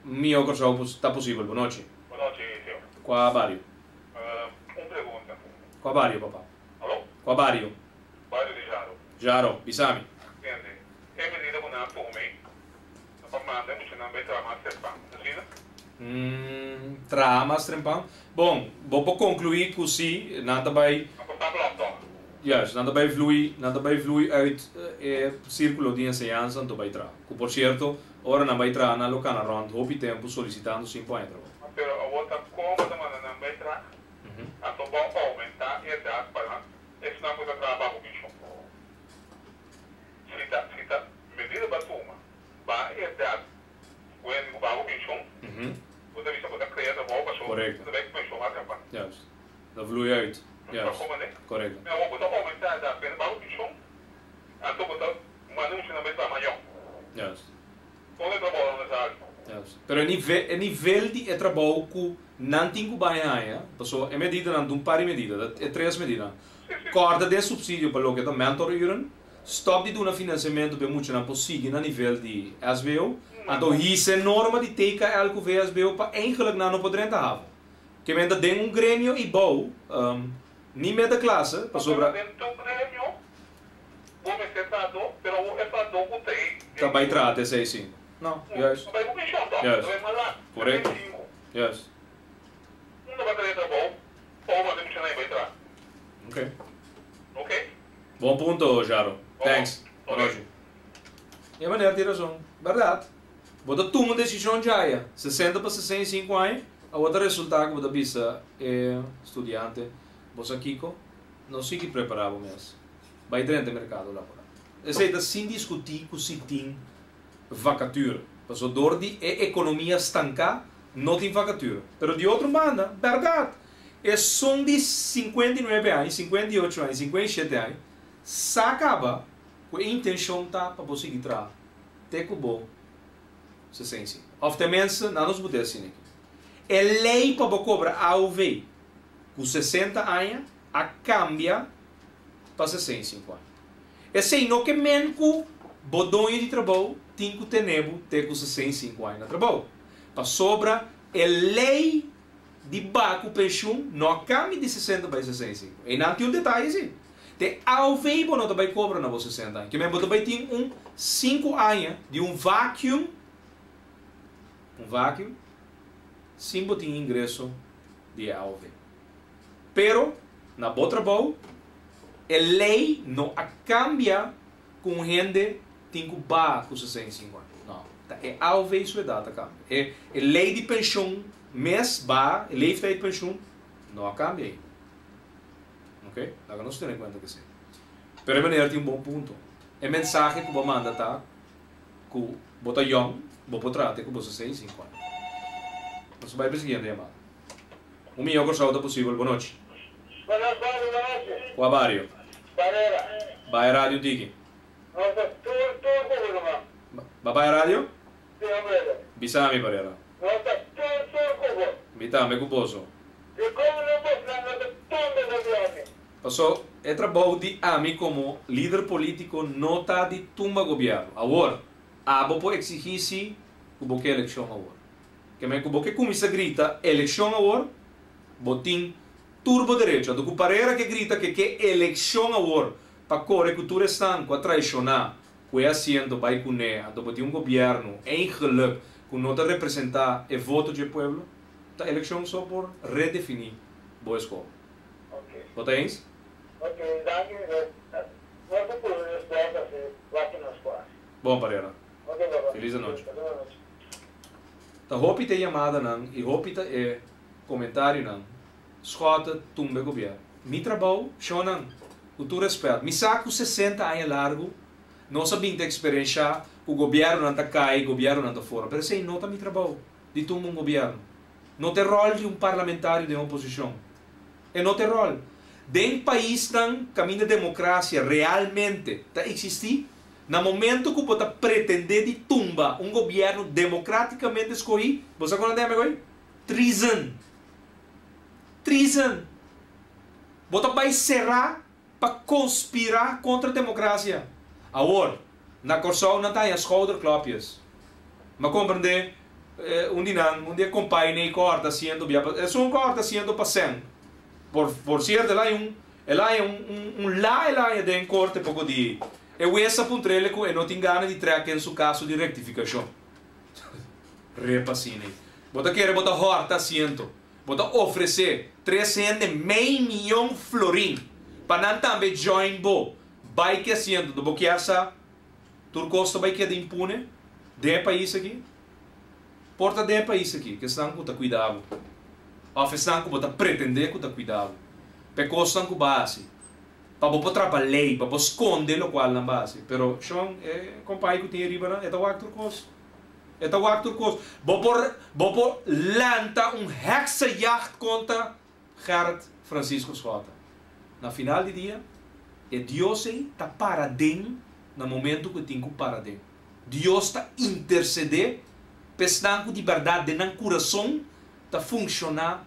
Mihó Kòrsou ta posibel. Bonochi. Bonochi, señor. Kua bario? Un pregunta. Kua bario, papa? Alo? Kua bario? Bario di Jaro. Jaro, bisa mi. Tende, e medida ku nan a tuma ei ta pa manda e muchanan bai traha mas trempan, ta asina? Traha mas trempan? Bon, bo por konkluí ku si, nan ta bai. Nan por stap lòp tòg. Juist, nan ta bai vlui, nan ta bai vlui uit e sírkulo di enseñansa anto bai traha. Ku por sierto, ora nan bai traha nan lo kana rònt hopi tempu solisitando sin por haña trabou. Pero awor ta kon bo ta manda nan bai traha? Anto bo a oumentá e edat pa nan esnan ku ta traha baho penshon. Si ta si ta medida bo a tuma baha e edat ku hende ku baho penshon, bo ta bisa bo ta krea trabou pasobra bo ta bai ku penshon mas temprano. Juist. Dat vloei uit. Juist. Correcto. Mi awor bo ta oumentá edat pero baho penshon, anto bo ta manda un muchanan bai traha mayó. Juist. Kon e trabounan ta sali? Juist. Pero e nivel, e nivel di e trabou ku nan tin ku bai haña, pasobra e medidanan ta un par di medida, ta e tres medidanan. Kòrta den supsidio pa loke ta mentoruren, stòp di duna finansiamentu pa e muchanan por sigui na nivel di SBO, anto hisa e norma di TKL ku VSBO pa eigenlijk nan no por drenta havo. Ke men ta den un gremio i bou, ni middenklasse, pasobra. Den tur gremio bo mester ta do, pero awor e ta do ku ta e. Ta bai traha te seis sinku. No, juist. Ta bai ku penshon tòg, Juist. ta bai malat, te Korekto. seis sinku. Juist. Unda bo a traha e trabou, òf bo a muchanan e bai traha. Ok. Ok. Bon punto, Jaro. Thanks. Ok. Bon nochi. E meneer tin razon. Bèrdat. Bo ta tuma un desishon djaya, 60 pa 65 aña, awor ta resultá ku bo ta bisa e studiante, Bo sa kiko? No sigui prepará bo mes. Bai drenta e merkado laboral. Esei ta sin diskutí ku si tin vakatura. Pasobra dor di e ekonomia stanká, no tin vakatura. Pero di otro banda, bèrdat, esun di 59 aña, 58 aña, 57 aña sa kaba ku e intenshon ta pa bo sigui traha. Te ku bo 65. Of tenminste, nan nos bute asina aki. E lei pa bo kobra AOV ku 60 aña a kambia pa 65 aña. Esei no ke men ku bo doño di trabou tin ku tene bo te ku 65 aña na trabou. Pasobra e lei di ba ku penshun no a kambia di 60 bai 65. Einan tin un detaye si. Te aov bo no ta bai cobra na bo 60 aña. Kimen bo ta bai tin un 5 aña di un vacuum, un vacuum, sin bo tin ingreso di e aov. Pero na bo trabou e ley no a cambia cu un hende tin cu baha cu 65 aña. No, ta e aov su edad a cambia. E e ley di pensioen mes baha, e leeftijd pensioen no a cambia ainda. Ok, laga nos tene kuenta ku esei. Pero e meneer tin un bon punto. E mensahe ku bo a manda ta ku bo ta yòn, bo por traha te ku bo 65 aña. Nos ta bai pa e siguiente yamada. Un mihó Kòrsou ta posibel. Bonochi. Buenas tardes, bonochi. Kua bario? Barera. Bai radio un tiki. Nos ta tur tur ku bo ruman. Ba bai radio? Si hombre. Bisa mi, Barera. Nos ta tur tur ku bo. Mi tambe ku boso. Dikon lo bosnan no ta tumba gobièrnu? Paso e trabou di ami komo lider polítiko no ta di tumba gobièrnu. Awor, abo por eksigí si ku bo ke elekshon awor. Ke men ku bo ke kuminsá grita elekshon awor, bo tin tur bo derecho. Anto ku Parera ke grita ke ke elekshon awor pa kore ku tur esnan ku a traishoná ku e asiento bai kuné, anto bo tin un gobièrnu eigenlijk ku no ta representá e voto dje pueblo. Ta elekshon so por redefiní bo eskoho. Bo ta eens? Ok, danki nos ta puru nos best hasi wak nos por hasi. Bon Parera. Ok papa. Feliz anochi. Feliz anochi. Ta hopi ta e yamadanan y hopi ta e comentarionan Schotte tumba e gobierno. Mi trabou, shownan, cu tur respet, mi sa cu 60 aña largo nos a bin ta experiencia cu gobiernonan ta cay, gobiernonan ta forma, pero esey no ta mi trabou. Di tumba un gobierno. No ta e rol di un parlamentario den oposicion. E no ta e rol. Den paisnan caminda democracia realmente ta existi, na momento cu bo ta pretende di tumba un gobierno democraticamente scohi, bo sa con nan ta yama e goy? Treason! Treason! Bo ta bay cera pa conspira contra democracia. Awor, na Corsou nan ta haña schouderklopjes. M'a comprende un di nan, un di e compainan cu horta asiento bia pa, esun cu horta asiento pa cen. Por, por cierto, el a haña un, el a haña un, un, un la el a haña den corte poco di. E hues a puntr'ele cu e no tin gana di trek en su caso di rectificacion. Repa asina. Bo ta kere bo ta horta asiento. Bo ta ofresé tres hende mei mion florin pa nan tambe join bo bai ke asiento. Do bo kier sa tur kos ta bai keda impune den e pais aki? Por ta den e pais aki ku esnan ku ta kuida bo òf esnan ku bo ta pretendé ku ta kuida bo pa e kosnan ku bo a hasi, pa bo por trapa lei, pa bo skonde lokual nan bo a hasi. Pero shon, e kompai ku tin e riba nan e ta wak tur kos. E ta wak tur kos. Bo por bo por lanta un heksenjacht kontra Gerrit Francisco Schotte. Na final di dia, e Dios ei ta para den na momento ku e tin ku para den. Dios ta intersedé pa esnan ku di bèrdat den nan kurason ta funshoná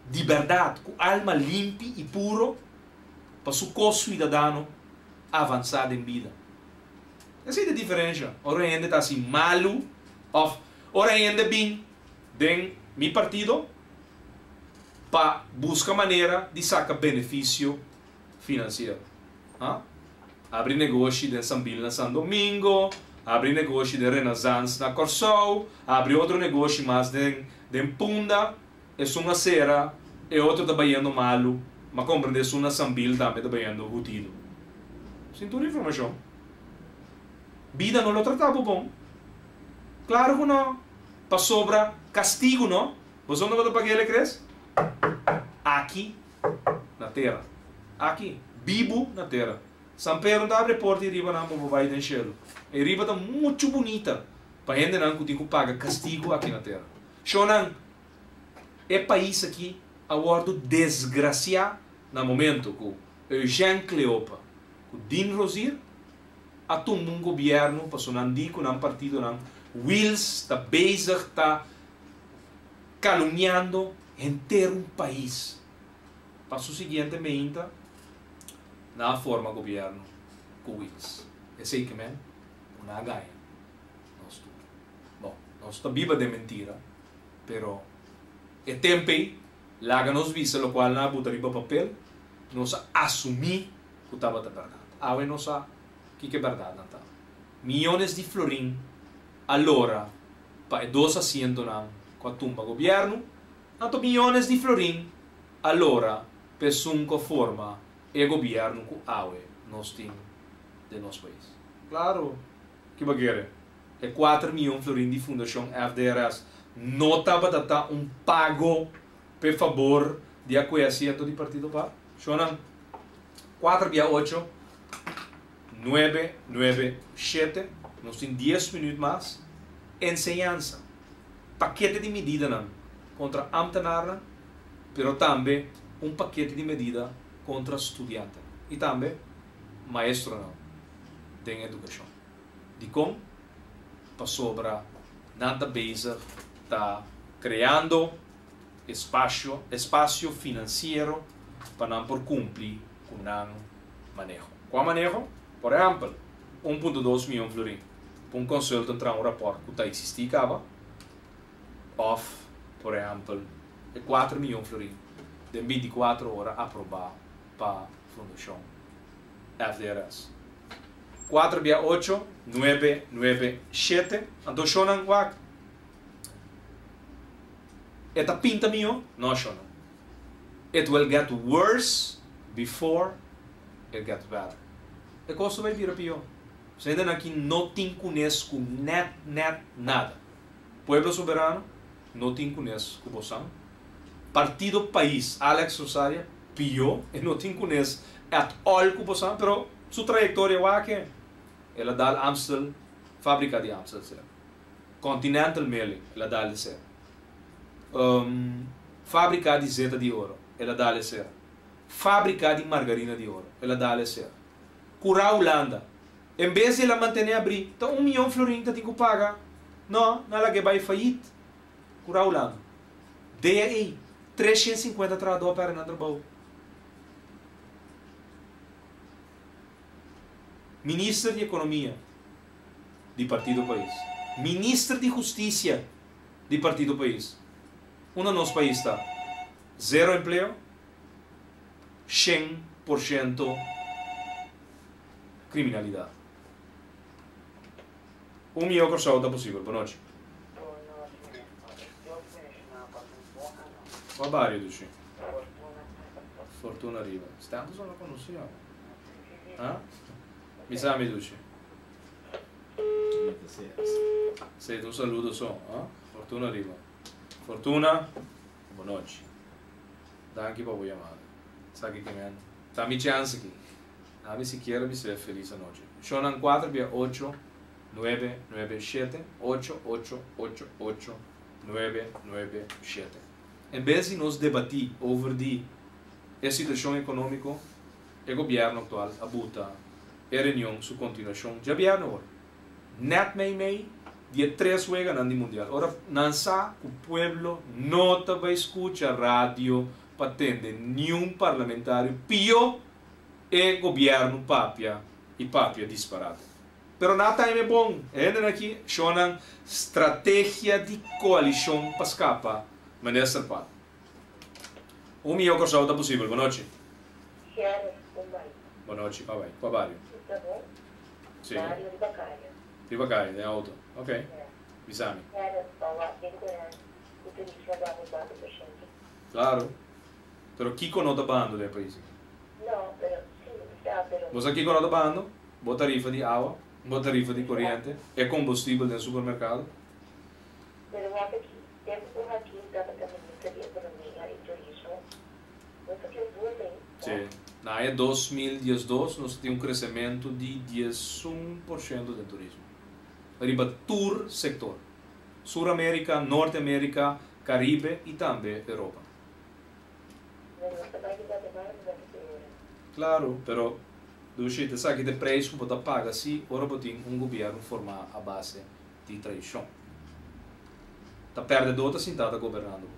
di bèrdat, ku alma limpi i puro, pa su ko-suidadano avansá den bida. Esei ta e diferensha ora un hende ta hasi malu òf ora un hende bin den mi partido pa buska manera di saka benefisio finansiero. Ha? Abri negoshi den Sambil na San Domingo, abri negoshi den Renaissance na Kòrsou, abri otro negoshi mas den den Punda, esun a sera, e otro ta bayendo malu, m'a komprendé esun na Sambil tambe ta bayendo hudido. Sin tur informashon. Bida no lo trata bo bon. Klaro ku no. Pasobra kastigu no. Boso no tabata pag'é kres? Aki na tera. Aki, bibu na tera. San Pedro no ta abri e porta i riba nan pa bo bai den shelu. E riba ta muchu bunita pa hendenan ku tin ku paga kastigu aki na tera. Shownan, e pais aki a wòrdu desgrasiá na momento ku Eugène Cleopa ku Dean Rozier a tumba un gobièrnu paso nan di ku nan partidonan Wiels ta bezig ta calumniando henter un pais. Pa su siguiente meinta nan a forma gobierno cu Wiels. Esey ke men cu nan a gaña nos tur. Bon, nos ta biba den mentira, pero e temp ey laga nos bisa locual nan a buta riba papel, nos a asumi cu tabata berdad. Awe nos sa kiko e berdadnan ta. Miyones di florin a lora pa e dos asientonan ku a tumba gobièrnu, anto miyones di florin a lora pa esun ku a forma e gobièrnu ku awe nos tin den nos pais. Klaro ki bo kere, e kuater miyon florin di Fundashon FDRS no tabata ta un pago p'e fabor di a kue asiento di Partido par. Shonnan, kuater bia ocho, Nuebe, nuebe, shete, nos tin dies minuut mas. Enseñansa, pakete di medidanan kontra ámtenarnan, pero tambe un pakete di medida kontra studiantenan i tambe maestronan den edukashon. Dikon? Pasobra nan ta bezig ta kreando espasio, espasio finansiero pa nan por kumpli ku nan maneho. Kua maneho? Por ehèmpel, un punto dos mion florin pa un consultant traha un rapòrt ku ta eksistí kaba, òf por ehèmpel e kuater mion florin den binti kuater ora aprobá pa Fundashon FDRS. Kuater bia ocho, nuebe, nuebe, shete. Anto shonnan wak, e ta pinta mihó? No, shonnan. It will get worse before it gets better. E kos ta bai bira pió. Nos hendenan aki no tin kunes ku nèt nèt nada. Pueblo Soberano no tin kunes ku bosan. Partido Pais, Alex Rosaria, pió, e no tin kunes at all ku bosan, pero su trayektoria wak e. El a dal Amstel, fabrika di Amstel ser. Continental Milling, el a dal e ser. Fábrika di zeta di oro, el a dal e ser. Fábrika di margarina di oro, el a dal e ser. Kurá Hulanda, en bes di el a mantené abrí, ta un mion florin ta tin ku paga. No, nan lag'é bai fayit. Kurá Hulanda. DAE, 350 trahadó a pèrdè nan trabou. Minister di Ekonomia di Partido Pais. Minister di Hustisia. Di partido pais. Unda nos pais ta? Zero empleo, shen por shento kriminalidat. Un mihó Kòrsou ta posibel. Bonochi. Bonochi Nestor. Dios bendiciona bo un bon anochi. Kua bario dushi? Fortuna Riba. Fortuna Riba. Stanto so no konosi awe. Ha? Bisa mi dushi. Sey ta un saludo so, ha? Fortuna riba. Fortuna, bonochi. Danki pa bo yamada. Sa ki men? Ta mi chance aki. Ami sikiera bis'é felis anochi. Shownan kuater bia ocho, nuebe, nuebe, shete, ocho, ocho, ocho, ocho, nuebe, nuebe, shete. En bes di nos debatí over di. E situashon ekonómiko, e gobièrnu aktual a buta e reunion su kontinuashon djabièrnu awor, nèt meimei di e tres weganan di mundial, ora nan sa ku pueblo no ta bai skucha radio pa tende niun parlamentario pió e gobièrnu papia i papia disparate. Pero na time e bon, e hendenan aki shownan strategia di koalishon pa skapa Minister Paat. Un mihó Kòrsou ta posibel. Bonochi. Sheriff, un bai. Bonochi, pa bai. Kua bario? Ta bon. Si. Bario riba kaya. Riba kaya, den auto. Ok. Ya. Bisa mi. Sheriff, pa wak den Koran ku turismo a baha 4%. Klaro. Pero kiko no ta bahando den e pais aki? No, pero si, mi sa, pero. Bo sa kiko no ta bahando? Bo tarifa di awa, bo tarifa di koriente, e kombustibel den supermerkado. Pero wak aki, tempu ku Hakim tabata minister di Ekonomia i Turismo, nos a tin un booming, Sí. no? Na aña 2012 nos a tin un kresementu di 11% den turismo. Riba tur sektor. Sur Amerika, Norte Amerika, Karibe i tambe Europa. No, nos ta bai di Guatemala mi bai di ora. Claro, pero Dushi, esaki ta e prijs cu bo ta paga si ora bo tin un gobierno forma a base di traicion. Ta perdedor ta sinta ta gobernando bo.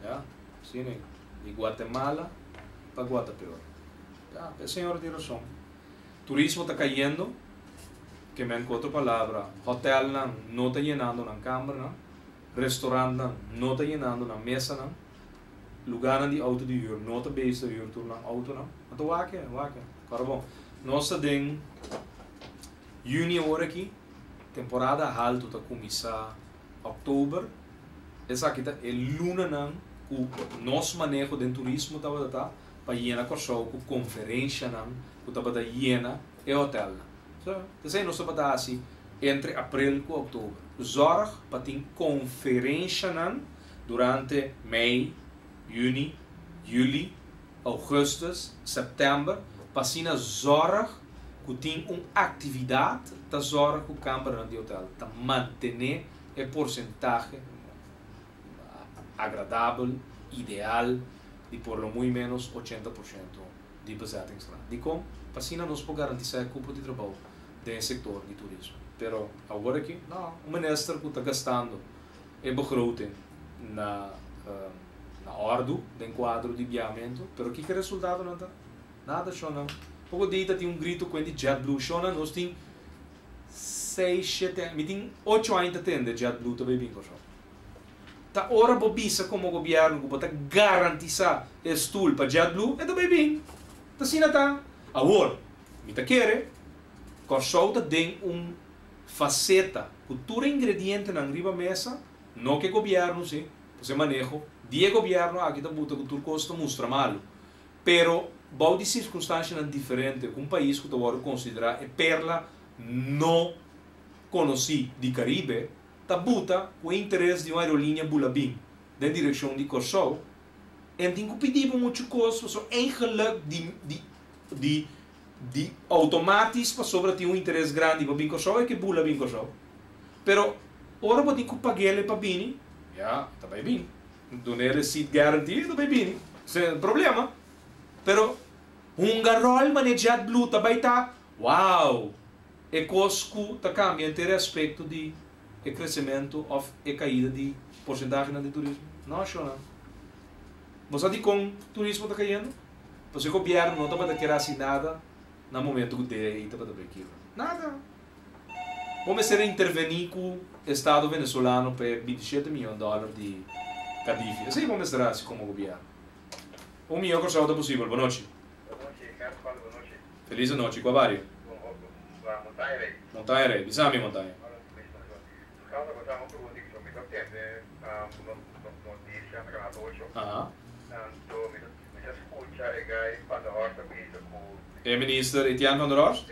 Ya, si ne, di Guatemala pa Guatapeor. Ya, e señora tin razon. Turismo ta cayendo, ke men ku otro palabra, hotelnan no ta yenando nan kambernan, restaurantnan no ta yenando nan mesanan, lugarnan di auto di huur no ta bezig ta huur tur nan autonan. Anto wak e, wak e. Kòrda bon, nos ta den yüni awor aki, temporada haltu ta kuminsá òktober, esaki ta e lunanan ku nos maneho den turismo tabata ta pa yena Kòrsou ku konferenshanan ku tabata yena e hotelnan. So, esei nos tabata hasi entre aprel ku oktober. Zorg pa tin konferenshanan durante mei, yüni, yüli, ougùstùs, sèptèmber, pa asina zorg ku tin un aktividat ta zorg ku kambernan di hotel ta mantené e porsentahe agradabel, ideal, di por lo muy ménos 80% di bezettingsgraad. Dikon? Pa asina nos por garantisá e kupo di trabou den e sektor di turismo. Pero awor aki, no, un minister ku ta gastando e begroting na na òrdu den kuadro di biahamentu, pero kiko e resultadonan ta? Nada, shonnan. Poko dia ta tin un gritu ku e di JetBlue, shonnan, nos tin seis, shete aña, mi tin ocho aña ta tende JetBlue ta bai bin Kòrsou. Ta ora bo bisa komo gobièrnu ku bo ta garantisá e stul pa JetBlue, e ta bai bin. Ta asina ta. Awor, mi ta kere Kòrsou ta den un faseta ku tur e ingredientenan riba mesa, no ku e gobièrnu si, pasobra e maneho di e gobièrnu aki ta buta ku tur kos ta mustra malu. Pero bou di sirkunstanshanan diferente ku un pais ku ta wòrdu konsiderá e perla no konosí di Karibe, ta buta ku e interes di un aerolínea bula bin den direkshon di Kòrsou, en tin ku pidi bo muchu kos pasobra eigenlik di di di di outomatis pasobra tin un interes grandi pa bin Kòrsou e ke bula bin Kòrsou. Pero ora bo tin ku pag'el e pa bini, ya, e ta bai bin. Dun'el e seat guarantee e ta bai bini, sin problema. Pero hunga ròl manera JetBlue ta bai ta, wow! E kos ku ta kambia henter e aspekto di e kresementu òf e kaida di porsentahenan di turismo? No, shona. Bo sa dikon turismo ta kayendo? Pasobra e gobièrnu no tabata kere hasi nada na momentu ku DEI tabata bai kibra. Nada! Bo mester a intervení ku estado venezolano pa e 27 miyon dòler di Cadifi. Esei bo mester a hasi komo gobièrnu. Un mihó Kòrsou ta posibel. Bonochi. Bonochi, Herman, bonochi. Feliz anochi. Kua bario? Montaña Rey. Montaña Rey. Bisa mi Montaña. Aha. E minister Etienne van der Horst?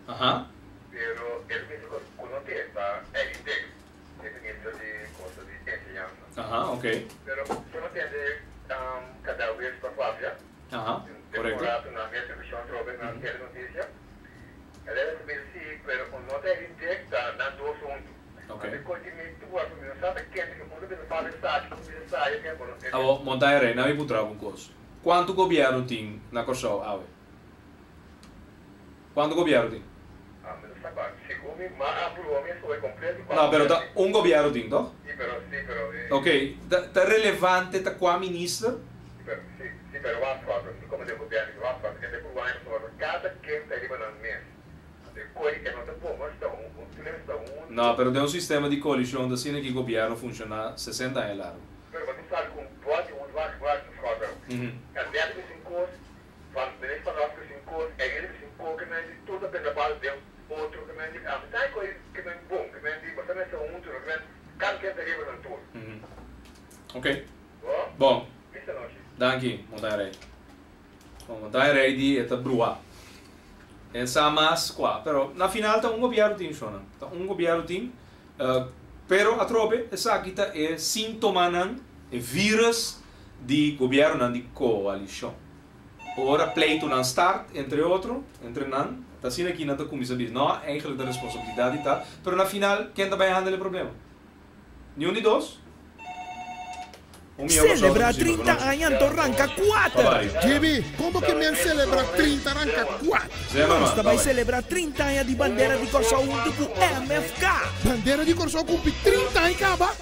Aha. Aha, ok. Pero bo no tende cada wes pa papia. Aha, Te korekto. un rato na mi televishon trobe na tele noticia. El a bisa si, pero ku no ta rejecta nan dos huntu. Ok. Anto kos di mi tur, mi no sa ta kende ku por bisa Pablo esaki, ku bisa esaki, ke bo no. Awor, Montaña Rey, nan mi puntra bo un kos. Kuantu gobièrnu tin na Kòrsou awe? Kuantu gobièrnu tin? Ah, mi no sa kua. Segun mi, ma a aprobá mi escoge completo kua No, pero ta gobièrnu tin. un gobièrnu tin, tòg? Si, pero, si, pero e. Ok, ta ta relevante ta kua minister? Si, pero, si, si, pero wak wak, si como den gobièrnu ki wak wak, e ta prueba pasobra kada ken ta riba nan mes. Anto e koi e no ta bon, mas ta un, un tur ta huntu. No, pero den un sistema di koalishon ta asina ki gobièrnu funshoná 60 aña largu. Pero bo tin sabi ku un bòt di un wak wak ta skòrda. E dèkta ku sin kos, van minister van Ròs ku sin kos, e rei ku sin kos, ke men di tur ta benta bal den otro, ke men di a mi ta e koi ke men bon, ke men di bo ta mester huntu, no ke men kada ken ta riba nan tur. Ok. Bo? Bon. Mester nochi. Danki, Montaña Rei. Bon, Montaña Rei di e ta bruá. En sa mas kua, pero na final ta un gobièrnu tin, shonnan. Ta un gobièrnu tin. Pero atrobe esaki ta e sintomanan, e virus di gobiernonan di coalicion. Ora pleitonan start entre otro, entre nan, ta asina ki nan ta cuminsa bisa, no, eigenlijk ta responsabilidad di tal, pero na final ken ta bay handle e problema? Niun di dos? Un mihó persona Celebra posibel. 30 Bonochi. aña anto ranka kuater! Bye bye. Gibi, kon bo ke men celebra 30 ranka kuater? Zimmerman, Nos ta bye bai bye. celebra 30 aña di Bandera di Kòrsou huntu ku MFK! Bandera di Kòrsou kumpli 30 aña kaba?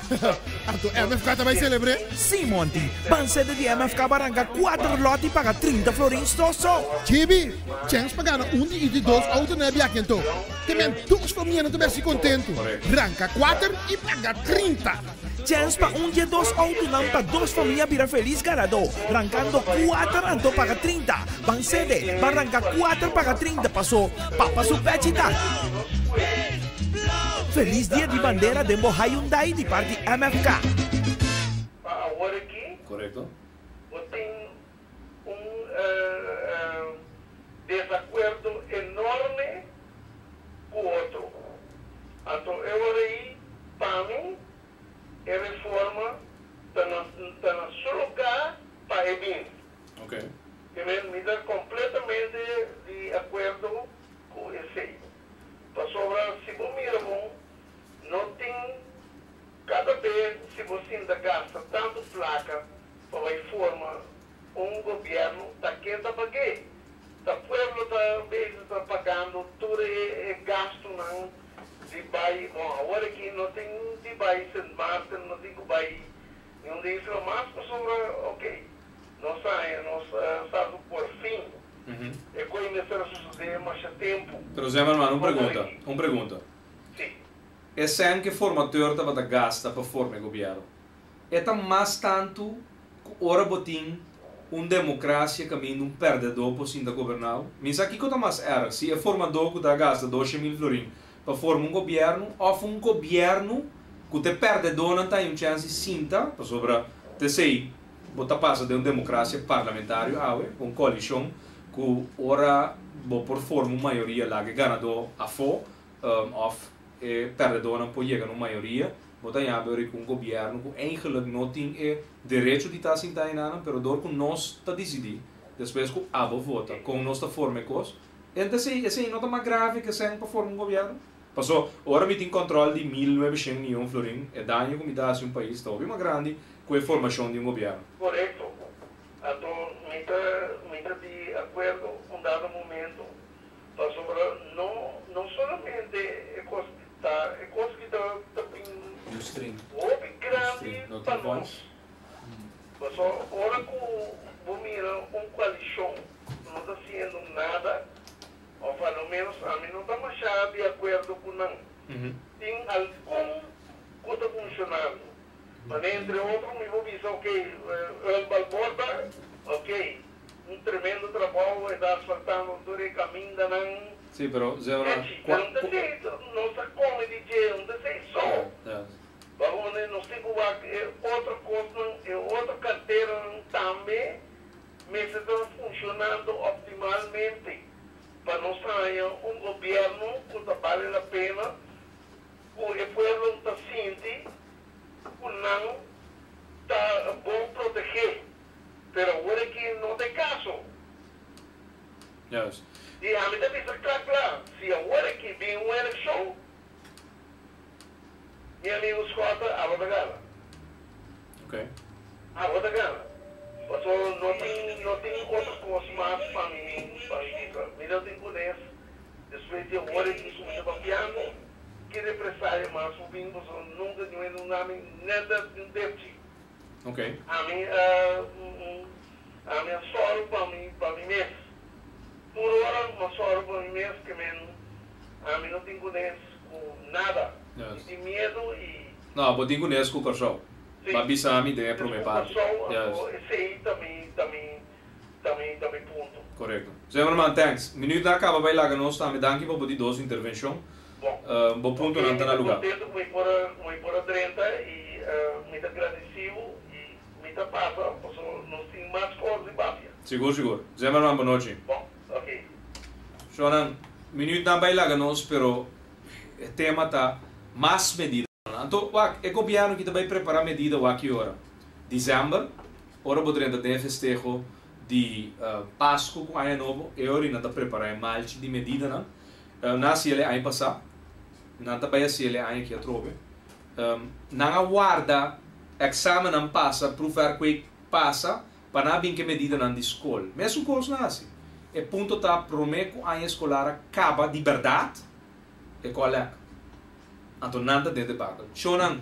Anto MFK ta bai celebr'é? Sí, Monty, ban sede di MFK ba ranka kuater lòt i paga 30 florin soso! Gibi, chèns pa gana un di i di dos outo na e biahe anto. Te men dos famianan ta besi kontentu. Ranka kuater i paga 30! Chèns pa un dje dos outonan pa dos famia bira felis ganadó, rankando kuater anto paga 30. Ban sede, ban ranka kuater paga 30 paso papa su pechi ta. Felis dia di bandera den bo Hyundai di parti MFK. Pa awor aki Korekto. bo tin un desakuerdo enorme ku otro. Anto e ora ei pa mi e reforma ta na ta na su lugá pa e bini. Te mi ta kompletamente di akuerdo ku esei. Pasobra si bo mira bon no tin kada be si bo sinta gasta tantu plaka pa bai forma un gobièrnu ta ken ta pag'é? Ta pueblo ta bezig ta pagando tur e gastunan di bai, bon awor aki no tin di bai Sint Maarten, no tin ku bai niun di isla mas pasobra ok nos a haña nos sa ku por fin e koe mester a sosodé masha tempu. Pero Zimmerman, un pregunta, un pregunta. Si. E sèn ku e formateur tabata gasta pa forma e gobièrnu, E ta mas tantu ku ora bo tin un demokrasia kaminda un pèrdedó por sinta goberná bo. Mi sa kiko ta mas èrg, si e formadó ku ta gasta doshe mil florin pa forma un gobièrnu òf un gobièrnu ku ta e pèrdedónan ta haña un chèns di sinta, pasobra ta esei bo ta pasa den un demokrasia parlamentario awe, un koalishon ku ora bo por forma un mayoria laga e ganadó afó òf e pèrdedónan por yega na un mayoria. Bo ta yabe ori ku un gobièrnu ku eigenlik no tin e derecho di ta sinta enanan, pero dor ku nos ta disidí, despues ku abo vota, kon nos ta forma e kos, enta esei esei no ta mas grave ke sèn pa forma un gobièrnu? Paso, ora mi tin kòntròl di 1900 mion florin, e daño ku mi ta hasi un pais ta hopi mas grandi ku e formashon di un gobièrnu. Korekto. Anto mi ta mi ta di akuerdo un dado momento, pasobra no no solamente e kos Ta e kos ki ta ta bin hopi grandi pa nos. Pasobra ora ku bo mira un koalishon no ta hasiendo nada, òf a lo ménos ami no ta masha di akuerdo ku nan. Tin algun ku ta funshonando. Manera entre otro mi por bisa ok, Earl Balborda, ok, un tremendo trabou, e ta asfaltando tur e kamindanan. Sí, pero Zebra, Echi, cua, pero un ta cu. sei nos ta come di dje, un ta sei so. Ja, ja. Pasobra nos tin cu wak e otro cosnan, e otro carteranan tambe mester ta funcionando optimalmente pa nos haña un gobierno cu ta bale la pena, cu e pueblo ta sinti cu nan ta bon protege. Pero awor aki no ta e caso. Juist. I ami ta bisa kla kla, si awor aki bin un elekshon, mi amigu Schotte, abo ta gana. Ok. Abo ta gana. Paso no tin no tin otro kos mas pa mi pa mi bisa. Mi no tin kunes despues di awor aki ku mi ta papiando, ki represalia mas por bin paso nunka niun hende no duna mi nèt un depchi. Ok. Ami a ami a sòru pa mi pa mi mes. Tur ora mi a sòru pa mi mes ke men ami no tin kunes ku nada. Mi tin miedu i. No, bo tin kunes ku Kòrsou. Sí. Bo a bisa mi den e promé parti. Ku Kòrsou, anto esei ta mi ta mi ta mi ta mi punto. Korekto. Zimmerman, thanks. Minuut a kaba bai laga nos tambe. Danki pa bo di dos intervenshon. Bon. Bo puntonan ta na lugá. Mi ta contento cu mi por a cu mi por a drenta y mi ta gradiciu y mi ta pasa pasobra nos tin mas cos di papia. Sigur sigur. Zimmerman bonochi. Bon, ok. Shonan, minuutnan bai laga nos pero e tema ta mas medida. Anto wak e gobierno ki ta bai prepara medida wak ki ora? December, ora bo drenta den e festeho di Pascu cu Aña Nobo e ora nan ta prepara e malchi di medidanan. Nan a hasi el e aña pasá, nan ta bai hasi el e aña aki atrobe. Nan a warda èksamennan pasa, proefwerkweek pasa, pa nan a bin ku e medidanan di skol. Mesun kos nan a hasi. E punto ta promé ku aña eskolar a kaba di bèrdat, e kòlèk. Anto nan ta den debakel. Shownan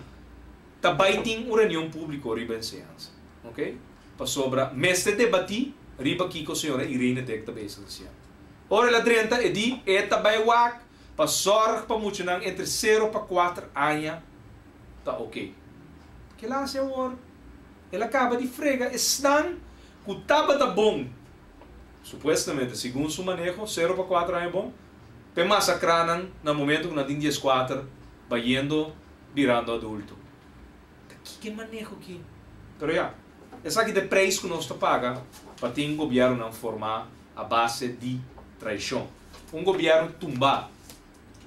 ta bai tin un reunion públiko riba enseñansa. Oke? Pasobra mester debatí riba kiko señora Irene Dek ta bezig ta siendo. Ora el a drenta e di e ta bai wak pa zorg pa muchanan entre sero pa kuater aña ta ok. Kila hasi awor? El a kaba di frega esnan ku tabata bon, supuestamente segun su maneho, sero pa kuater aña bon, p'e masakrá nan na momento ku nan tin dieskuater bayendo birando adulto. Ta kiko e maneho ki? Pero ya, esaki ta e preis ku nos ta paga pa tin gobièrnunan formá a base di traishon. Un gobièrnu tumbá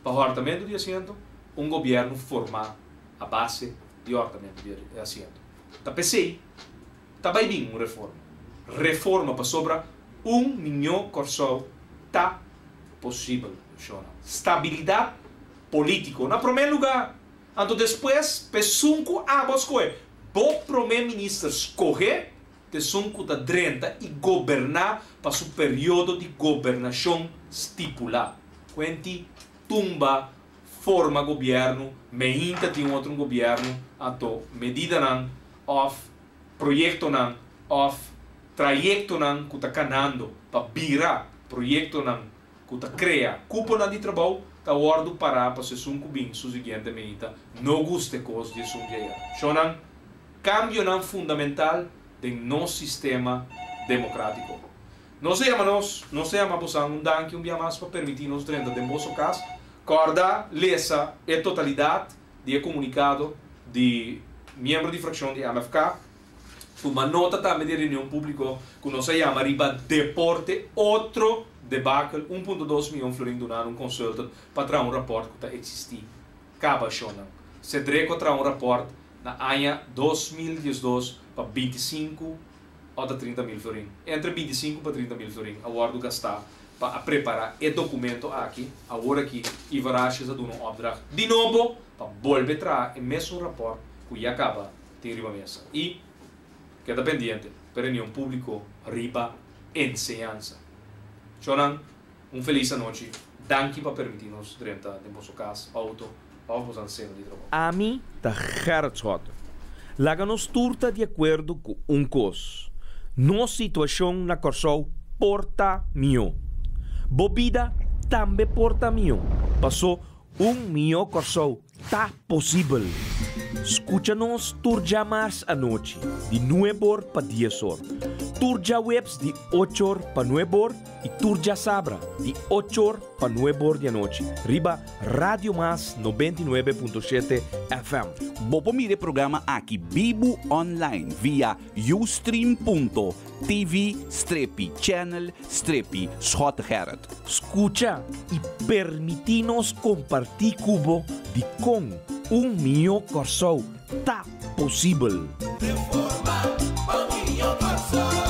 pa hòrtamentu di asiento, un gobièrnu formá a base di hòrtamentu di asiento. Ta p'esei ta bai bin un reforma. Reforma pasobra un miñó Kòrsou ta posibel, shona. Stabilidat polítiko na promé lugá. Anto despues p'esun ku abo skohe, bo promé minister skohe, t'esun ku ta drenta i goberná pa su periodo di gobernashon stipulá. Kuenti tumba forma gobièrnu, meinta tin otro un gobièrnu, anto medidanan òf proyektonan òf trayektonan ku ta kanando pa bira proyektonan ku ta krea kuponan di trabou ta wòrdu pará paso esun ku bin su siguiente meinta no gusta e kos di esun di ayá. Shonnan, kambionan fundamental den nos sistema demokratiko. Nos a yama nos, nos a yama bosan un danki un bia mas pa permití nos drenta den boso kas. Kòrda lesa e totalidat di e komunikado di miembro di frakshon di MFK. Tuma nota tambe di e reunion públiko ku nos a yama riba deporte otro debakel 1.2 mion florin duna na un consultant pa traha un rapòrt ku ta eksistí kaba shonnan. Cedreco a traha un rapòrt na aña 2012 pa 25 òf ta 30 mil florin. Entre 25 pa 30 mil florin a wòrdu gastá pa a prepará e dokumento aki. Awor aki Ivar Asjes a duna un opdracht di nobo pa bolbe traha e mesun rapòrt ku ya kaba tin riba mesa y keda pendiente pa e reunion publico riba enseñansa. Shownan, un feliz anochi, danki pa permiti nos drenta den boso cas, auto of boso anseno di trabou. Ami ta Gerrit Schotte. Laga nos tur ta di akuerdo ku un kos, nos situashon na Kòrsou por ta mihó. Bo bida tambe por ta mihó, pasó un mihó Kòrsou Ta posibel! Skucha nos tur djamars anochi di nuebor pa diesor, tur djaweps di ochor pa nuebor i tur djasabra di ochor pa nuebor di anochi riba Radio Mas 99.7 FM. Bo por mira e programa aki bibu online via ustream.tv strepi channel strepi Schottegerrit. Skucha i permití nos kompartí ku bo dikon un mihó Kòrsou ta posibel. Reforma pa mihó Kòrsou.